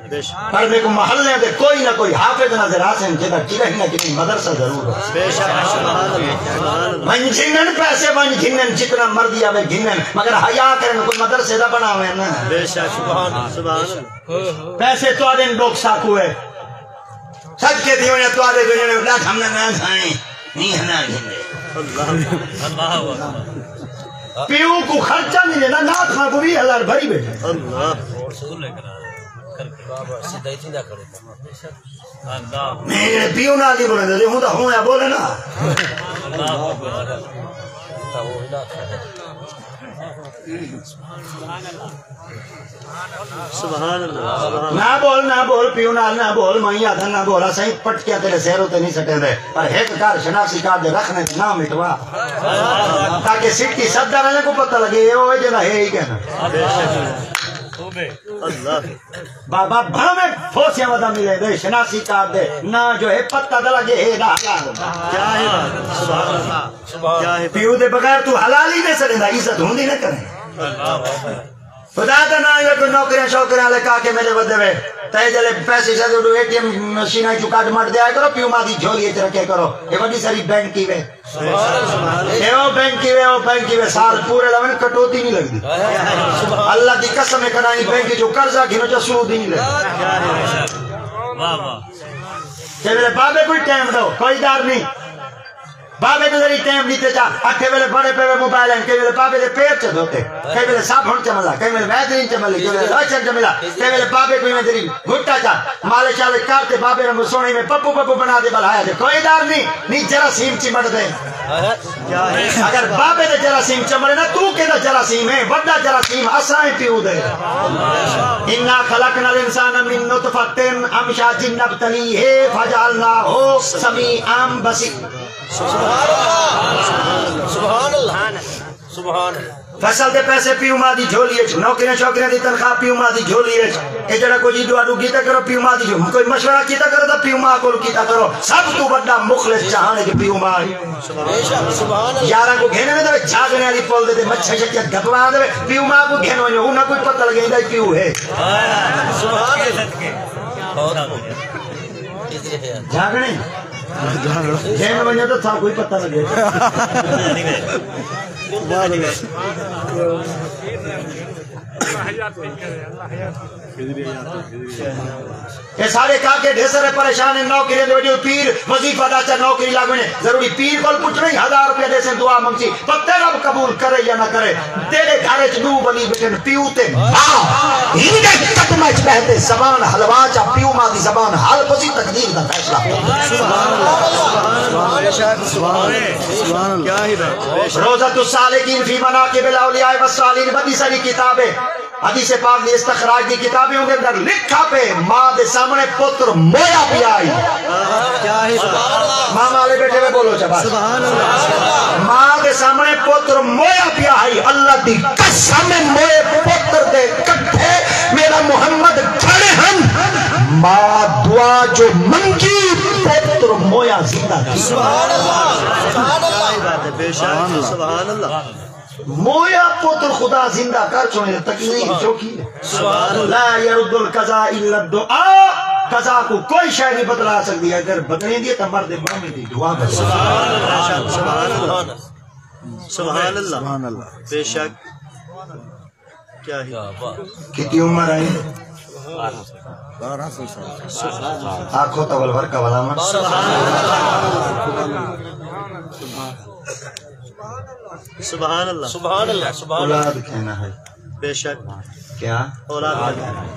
بے شک۔ پر میکوں محلے دے کوئی نہ کوئی حافظ نظر آسن، جیندا کہیں نہ کہیں مدرسہ ضرور ہو۔ بے شک، سبحان اللہ، سبحان اللہ۔ ونڄ گھنن پیسے، ونڄ گھنن، جتنا مرضی آوے گھنن، مگر حیا کرن، کوئی مدرسے دا بݨاوے نا۔ بے شک، سبحان اللہ، سبحان اللہ۔ پیسے تہاݙے ݙکھ ساکوں ہے۔ صدقے تھی ونڄاں تہاݙے کوں، جیڑھے ݙاڈھا نہ کھائیں، نہیں نہ گھندے۔ اللہ۔ اللہ اکبر۔ پیو کوں خرچہ نہیں ݙیندا، نعت خواں کوں ویہہ ہزار بھری ٻیٹھے۔ اللہ۔ اللہ۔ میں جیڑھے پیو نال نہیں بولے، ہوں تاں ہوں یا بولے نا۔ اللہ اکبر۔ سبحان اللہ، سبحان اللہ۔ نہ بول، نہ بول، پیو نال نہ بول، مائی آدھا نہ بول، اساں پٹکیاں تیرے سر اتے نہیں سٹیندے، پر ہک کر، شناختی کارڈ دے رکھنے تے نہ مٹوا، تاکہ سٹی صدر والے کو پتہ لگے، اے او جڑا ہے ہی کہنا۔ اللہ۔ بابا بھاویں پھوسیاں ودا ملے دے، شناختی کارڈ دے نہ جو ہے پتہ دا لگے ہے دا۔ کیا ہے بات؟ سبحان اللہ۔ کیا ہے؟ پیو دے بغیر تو حلال ہی نہیں سکدا، عزت ہوندی نہ کرے۔ خدا دا نام ہے، کوئی نوکریاں شوکریاں والے کا کے میرے ودے وے۔ تے جلے پیسے شیسے اڈو اے ٹی ایم مشیناں چوں کڈ مٹ دیا کرو، پیو ماں دی جھولی اچ رکھے کرو۔ اے وڈی ساری بینک ہی وے۔ اے او بینک ہی وے، او بینک ہی وے، سال پورے لون کٹوتی نہیں لگدی۔ اللہ دی قسم ہے، کنا بینک چوں قرضہ گھنو چا سود ہی نہیں لگدی۔ واہ واہ۔ تے میرے بابے کوئی ٹائم دو، کوئی ڈر نہیں۔ بابے کوں ذرا ٹائم ݙتے چا، اٹھے ویلے بڑے پے موبائل ہیں، کئی ویلے بابے دے پیر چ دھوتے، کئی ویلے صابن چ ملا، کئی ویلے ویسلین چ ملی، کئی ویلے لوشن چ ملا، کئی ویلے بابے کوں میں ذرا گھٹا چا، مالش شالش کر تے بابے رنگ سوہݨے میں پپو پپو بنا دے بلایا تے کوئی ڈر نہیں، نہیں جراثیم چمٹ دے۔ اگر بابے دے جراثیم چمڑے نا، تو کیندا جراثیم ہے؟ وڈا جراثیم اساں ہیں پیو دے۔ انا خلقنا الانسان من نطفة امشاج نبتلیہ فجعلناہ سمیعا بصیرا۔ سبحان اللہ، سبحان اللہ، سبحان اللہ۔ فصل دے پیسے پیو ماں دی جھولی اچ، نوکریاں شوکریاں دی تنخواہ پیو ماں دی جھولی اچ۔ اے جڑا کجھ ایڈو آڈو کیتا کرو پیو ماں دی جھولی، کوئی مشورہ کیتا کرو تاں پیو ماں کول کیتا کرو۔ سب توں وڈا مخلص جہان اچ پیو ماں ہے۔ بے شک، سبحان اللہ۔ یاراں کوں گھن ویندے وے جھاگڑے والی پل دے تے مچھاں شچھاں دھپوا دے وے، پیو ماں کوں گھن ونڄو، انہاں کوں پتہ لڳے ایندا پیو ہے۔ سبحان اللہ۔ جھاگڑے۔ جھاگڑے۔ جھاگڑے۔ جے میں ونڄاں تاں سب کوں پتہ لڳے۔ اے سارے کاکے ڈھیر سارے پریشان ہیں، نوکری دے وجہ پیر وظیفہ دا چا نوکری لڳ ونے۔ ضروری پیر کول پچھݨے ہزار روپیہ ݙیسن، دعا منگسی، پتہ رب قبول کرے یا نہ کرے۔ تیرے گھر اچ ݙو ولی ٻیٹھن، پیو تے ماں۔ ہیندے قدم اچ ٻہہ تے زبان حلوا چا، پیو ماں دی زبان حل پسی، تقدیر دا فیصلہ۔ سبحان اللہ۔ سبحان اللہ۔ کیا ہی بات۔ روضۃ السالکین فی مناقب الاولیاء والصالحین، وݙی ساری کتاب ہے۔ حدیث پاک دی استخراج دی کتابیں، اوندے اندر لکھا پئے، ماں دے سامݨے پتر مویا پیا ہئی۔ ماما والے بیٹھے ہوئے بولو چا بس۔ سبحان اللہ۔ ماں دے سامݨے پتر مویا پیا ہئی۔ اللہ دی قسم ہے، موئے پتر دے کٹھے میرا محمد کھڑے ہن۔ ماں دعا جو منگی، پتر مویا زندہ تھی۔ سبحان اللہ۔ سبحان اللہ۔ بے شک۔ سبحان اللہ۔ مویا پتر خدا زندہ کر چھوڑے، تقدیر چوکی ہے۔ سبحان اللہ۔ لا يرد القضاء الا الدعاء۔ قضا کوں کوئی شے نہیں بدلا سڳدی، اگر بدلیندی ہے تاں مردے مومن دی دعا بدلے۔ سبحان اللہ۔ سبحان اللہ۔ سبحان اللہ۔ بے شک۔ کیا ہے؟ کتنی عمر ہے؟ بارہ سو سال۔ آکھو تاں ول ورقہ ولا من۔ سبحان اللہ۔ سبحان اللہ، سبحان اللہ۔ اولاد کہنا ہے۔ بے شک۔ کیا؟ اولاد کہنا ہے۔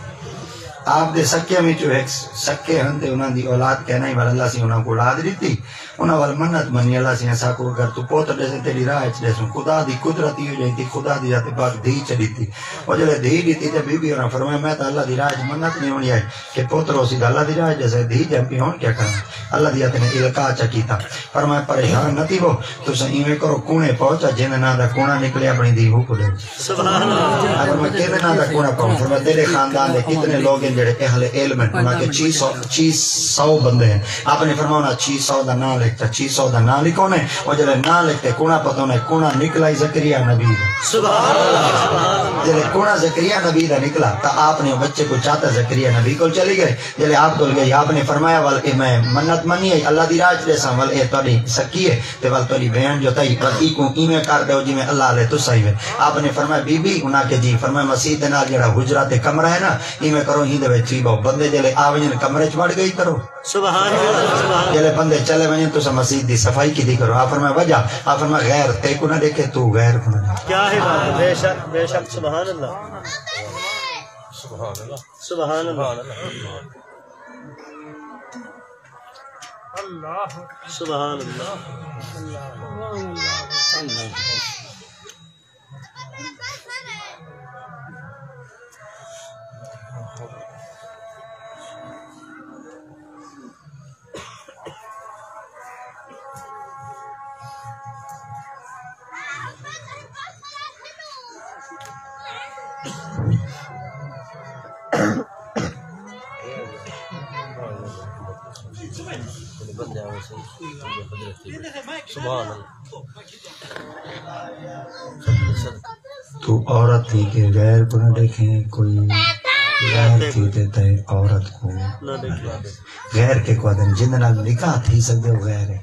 آپ دے سکیاں وچوں ہک سکے ہن تے انہاں دی اولاد کہنا ہی، ول اللہ سی انہاں کوں اولاد ݙتی۔ انہاں ول منت منی، اللہ سئیں اساکوں اگر توں پتر ݙیسیں تیݙی راہ اچ ݙیسوں۔ خدا دی قدرت ایہو جئی تھی، خدا دی ذات پاک دھی چ ݙتی۔ او جلے دھی ݙتی تے بی بی ہوراں فرمایا، میں تاں اللہ دی راہ اچ منت نہیں ہوندی آئی کہ پتر ہوسی تاں اللہ دی راہ اچ ݙیسے، دھی ڄم پئی، ہݨ کیا کراں؟ اللہ دی ذات نے القاء چا کیتا۔ فرمایا، پریشان نہ تھیوو، تساں ایویں کرو، کونے پہنچا، جیندے ناں دا کونا نکلے اپݨی دھی اوکوں ݙیو۔ سبحان اللہ۔ اگر میں کیندے ناں دا کونا پاؤں، فرمایا، تیرے خاندان دے کتنے لوگ ہیں جڑے اہل علم ہیں؟ انہاں کے چھ سو، چھ سو بندے ہیں۔ آپ نے فرمایا، انہاں چھ سو دا ناں لکھتا، چھ سو دا ناں لکھونے، او جڑے ناں لکھتے، کونا پتونے، کونا نکلا ہی زکریا نبی دا۔ سبحان اللہ۔ جڑے کونا زکریا نبی دا نکلا، تا آپ نے بچے کو چاتا زکریا نبی کو چلی گئے۔ جلے آپ کول گئی، آپ نے فرمایا، ول اے میں منت منی ہے، اللہ دی راہ اچ ݙیساں، ول اے تہاݙی سکی ہے، تے ول تہاݙی بھیݨ جو تئی، ول ایکوں ایویں کر ݙیو جیویں اللہ آلے تساں ایویں۔ آپ نے فرمایا، بی بی؟ انہاں آکھیا، جی۔ فرمایا، مسیت دے نال جیڑھا حجرہ تے کمرہ ہے نا، ایویں کرو، ایندے وچ تھی ٻہو، بندے جلے آ ونڄن کمرے اچ وڑ ڳئی کرو۔ سبحان اللہ، سبحان اللہ۔ جلے بندے چلے ونڄن، تساں مسیت دی صفائی کیتی کرو۔ آپ فرمایا، وجہ؟ آپ فرمایا، غیر تیکوں نہ ݙیکھے، توں غیر کوں نہ ݙیکھے۔ کیا ہے بات ہے، بے شک، بے شک، سبحان اللہ۔ سبحان اللہ۔ سبحان اللہ۔ اللہ۔ سبحان اللہ۔ اللہ۔ سبحان اللہ۔ تو عورت تھی کے غیر کو نہ ݙیکھیں، کوئی غیر تھی تے تئیں عورت کو نہ ݙیکھیں۔ غیر کیکوں آہدن؟ جیندے نال نکاح تھی سڳدے، او غیر ہے۔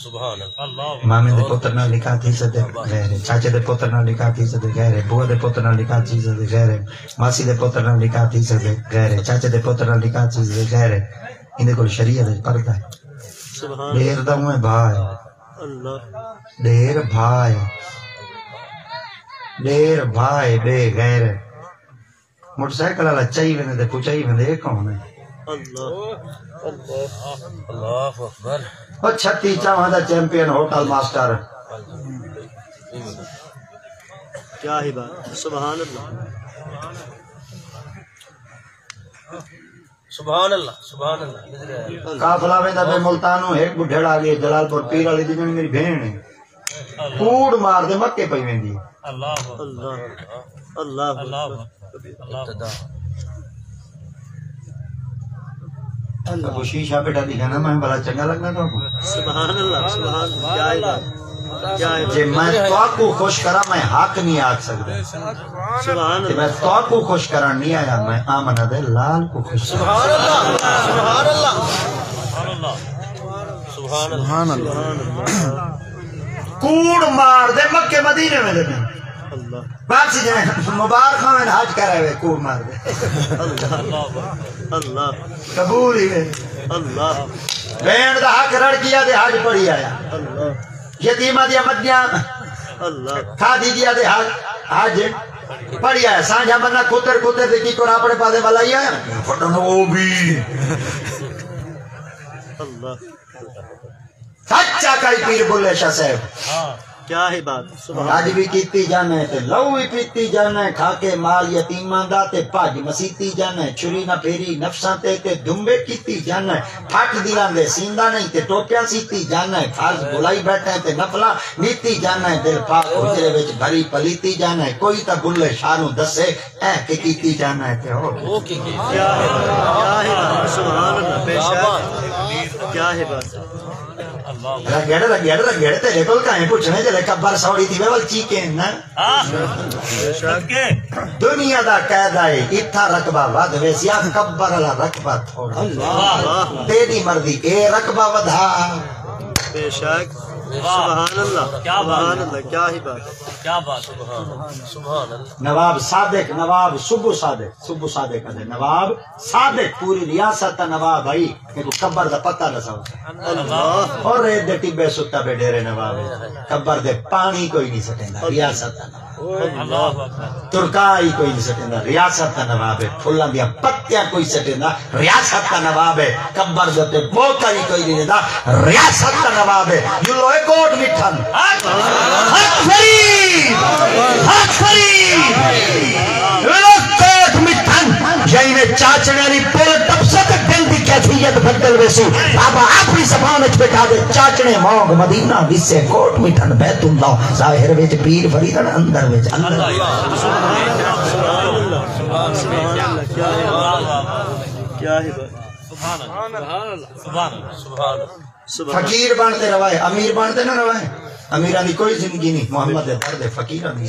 سبحان اللہ۔ مامے دے پتر نال نکاح تھی سڳدے؟ غیر ہے۔ چاچے دے پتر نال نکاح تھی سڳدے؟ غیر ہے۔ بوا دے پتر نال نکاح تھی سڳدے؟ غیر ہے۔ ماسی دے پتر نال نکاح تھی سڳدے؟ غیر ہے۔ چاچے دے پتر نال نکاح تھی سڳدے؟ غیر ہے۔ ایندے کول شریعت وچ پردہ ہے۔ سبحان اللہ۔ ݙیر دا اونویں بھا ہے۔ اللہ۔ ݙیر بھا ہے۔ ݙیر بھا ہے، بے غیر ہے۔ موٹر سائیکل والا چئی ویندے تے پچائی ویندے، اے کون ہے؟ اللہ، اللہ، اللہ اکبر۔ او چھتی چاواں دا چیمپئن ہوٹل ماسٹر۔ کیا ہی بات، سبحان اللہ۔ سبحان اللہ، سبحان اللہ۔ قافلہ ویندا پئے ملتانوں، ہک ٻڈھڑ آ ڳئے، جلال پور پیر والی دی، میری بھیݨ ہے۔ کوڑ مار دے مکے پئی ویندی۔ اللہ اکبر۔ اللہ، اللہ اکبر۔ اللہ اکبر۔ ابو شیشہ بیٹا دکھانا، میں بڑا چنگا لگنا تہاکوں۔ سبحان اللہ، سبحان اللہ۔ کیا ہے بات؟ کیا ہے بات؟ جے میں تہاکوں خوش کراں، میں حق نہیں آکھ سڳدا۔ سبحان اللہ۔ جے میں تہاکوں خوش کرݨ نہیں آیا، میں آمنہ دے لال کوں خوش کراں۔ سبحان اللہ، سبحان اللہ۔ سبحان اللہ۔ سبحان اللہ۔ کوڑ مار دے مکے مدینے ویندے پئے۔ اللہ۔ واپسی جائیں، مبارک ہوئیں، حج کر آئے، کوڑ مار دے۔ اللہ، اللہ۔ قبول ہی ہے۔ اللہ۔ بھیݨ دا حق رڑ ڳیا تے حج پڑھی آیا۔ اللہ۔ یتیماں دیاں مدیاں اللہ۔ کھادی ڳیا تے حج، حج پڑھی آیا۔ سانجھا بندہ کتر کتر تے کی کر اپݨے پاسے والا ہی آیا۔ پھٹن او بھی۔ اللہ۔ سچ آقائی پیر بلے شاہ صاحب۔ ہاں۔ کیا ہے بات؟ سبحان۔ حج وی کیتی جانا ہے تے لہو وی پیتی جانا ہے، کھا کے مال یتیماں دا تے بھڄ مسیتی جانا ہے، چھری نہ پھیری نفساں تے، تے دمبے کیتی جانا ہے، پھٹ دیاں دے سیندا نہیں تے ٹوپیاں سیتی جانا ہے، فرض بھلائی بیٹھا ہے تے نفلاں نیتی جانا ہے، دل پاک حجرے وچ بھری پلیتی جانا ہے، کوئی تاں بلے شاہ نوں دسے، اے کے کیتی جانا ہے تے ہو۔ اوکے۔ کیا ہے بات؟ کیا ہے بات؟ سبحان اللہ، بے شک۔ کیا ہے بات؟ اللہ۔ رگڑ، رگڑ، رگڑ، تیرے کول کہیں پچھنے جلے قبر سوڑی تھی، ول چیکیں نا۔ ہاں۔ بے شک۔ دنیا دا قید آئے، اتھا رقبہ ودھ ویسی، آ قبر والا رقبہ تھوڑا۔ اللہ۔ تیری مرضی، اے رقبہ ودھا۔ بے شک۔ واہ۔ سبحان اللہ۔ کیا بات۔ سبحان اللہ، کیا ہی بات۔ کیا بات۔ سبحان اللہ۔ سبحان اللہ۔ نواب صادق، نواب صبح صادق، صبح صادق آہدے نواب صادق، پوری ریاست دا نواب ہئی، میکوں قبر دا پتہ ݙساؤ۔ اللہ۔ اور ریت دے ٹبے ستا پئے ڈیرے نواب ہے، قبر دے پاݨی کوئی نہیں سٹیندا، ریاست دا نواب۔ اللہ اکبر۔ ترکائی کوئی نہیں سٹیندا، ریاست دا نواب ہے۔ پھلاں دیاں پتیاں کوئی سٹیندا، ریاست دا نواب ہے۔ قبر دے تے بوکا ہی کوئی نہیں ݙیندا، ریاست دا نواب ہے۔ جلوئے کوٹ مٹھن۔ حق فریب، حق فریب۔ جلوئے کوٹ مٹھن۔ یا ایویں چاچڑے والی پل ٹپسے تے دل دی کیفیت بدل ویسی۔ بابا اپݨی زبان وچ بٹھا دے، چاچڑے وانگ مدینہ ویسے کوٹ مٹھن بیت اللہ۔ ظاہر وچ پیر فریدن، اندر وچ اللہ۔ سبحان اللہ، سبحان اللہ، کیا ہے بات، کیا ہے بات۔ سبحان اللہ، سبحان اللہ، سبحان اللہ۔ سبحان اللہ۔ فقیر بݨ تے روائے، امیر بݨ تے نہ روائے۔ امیراں دی کوئی زندگی نہیں، محمد دے در دے فقیراں دی۔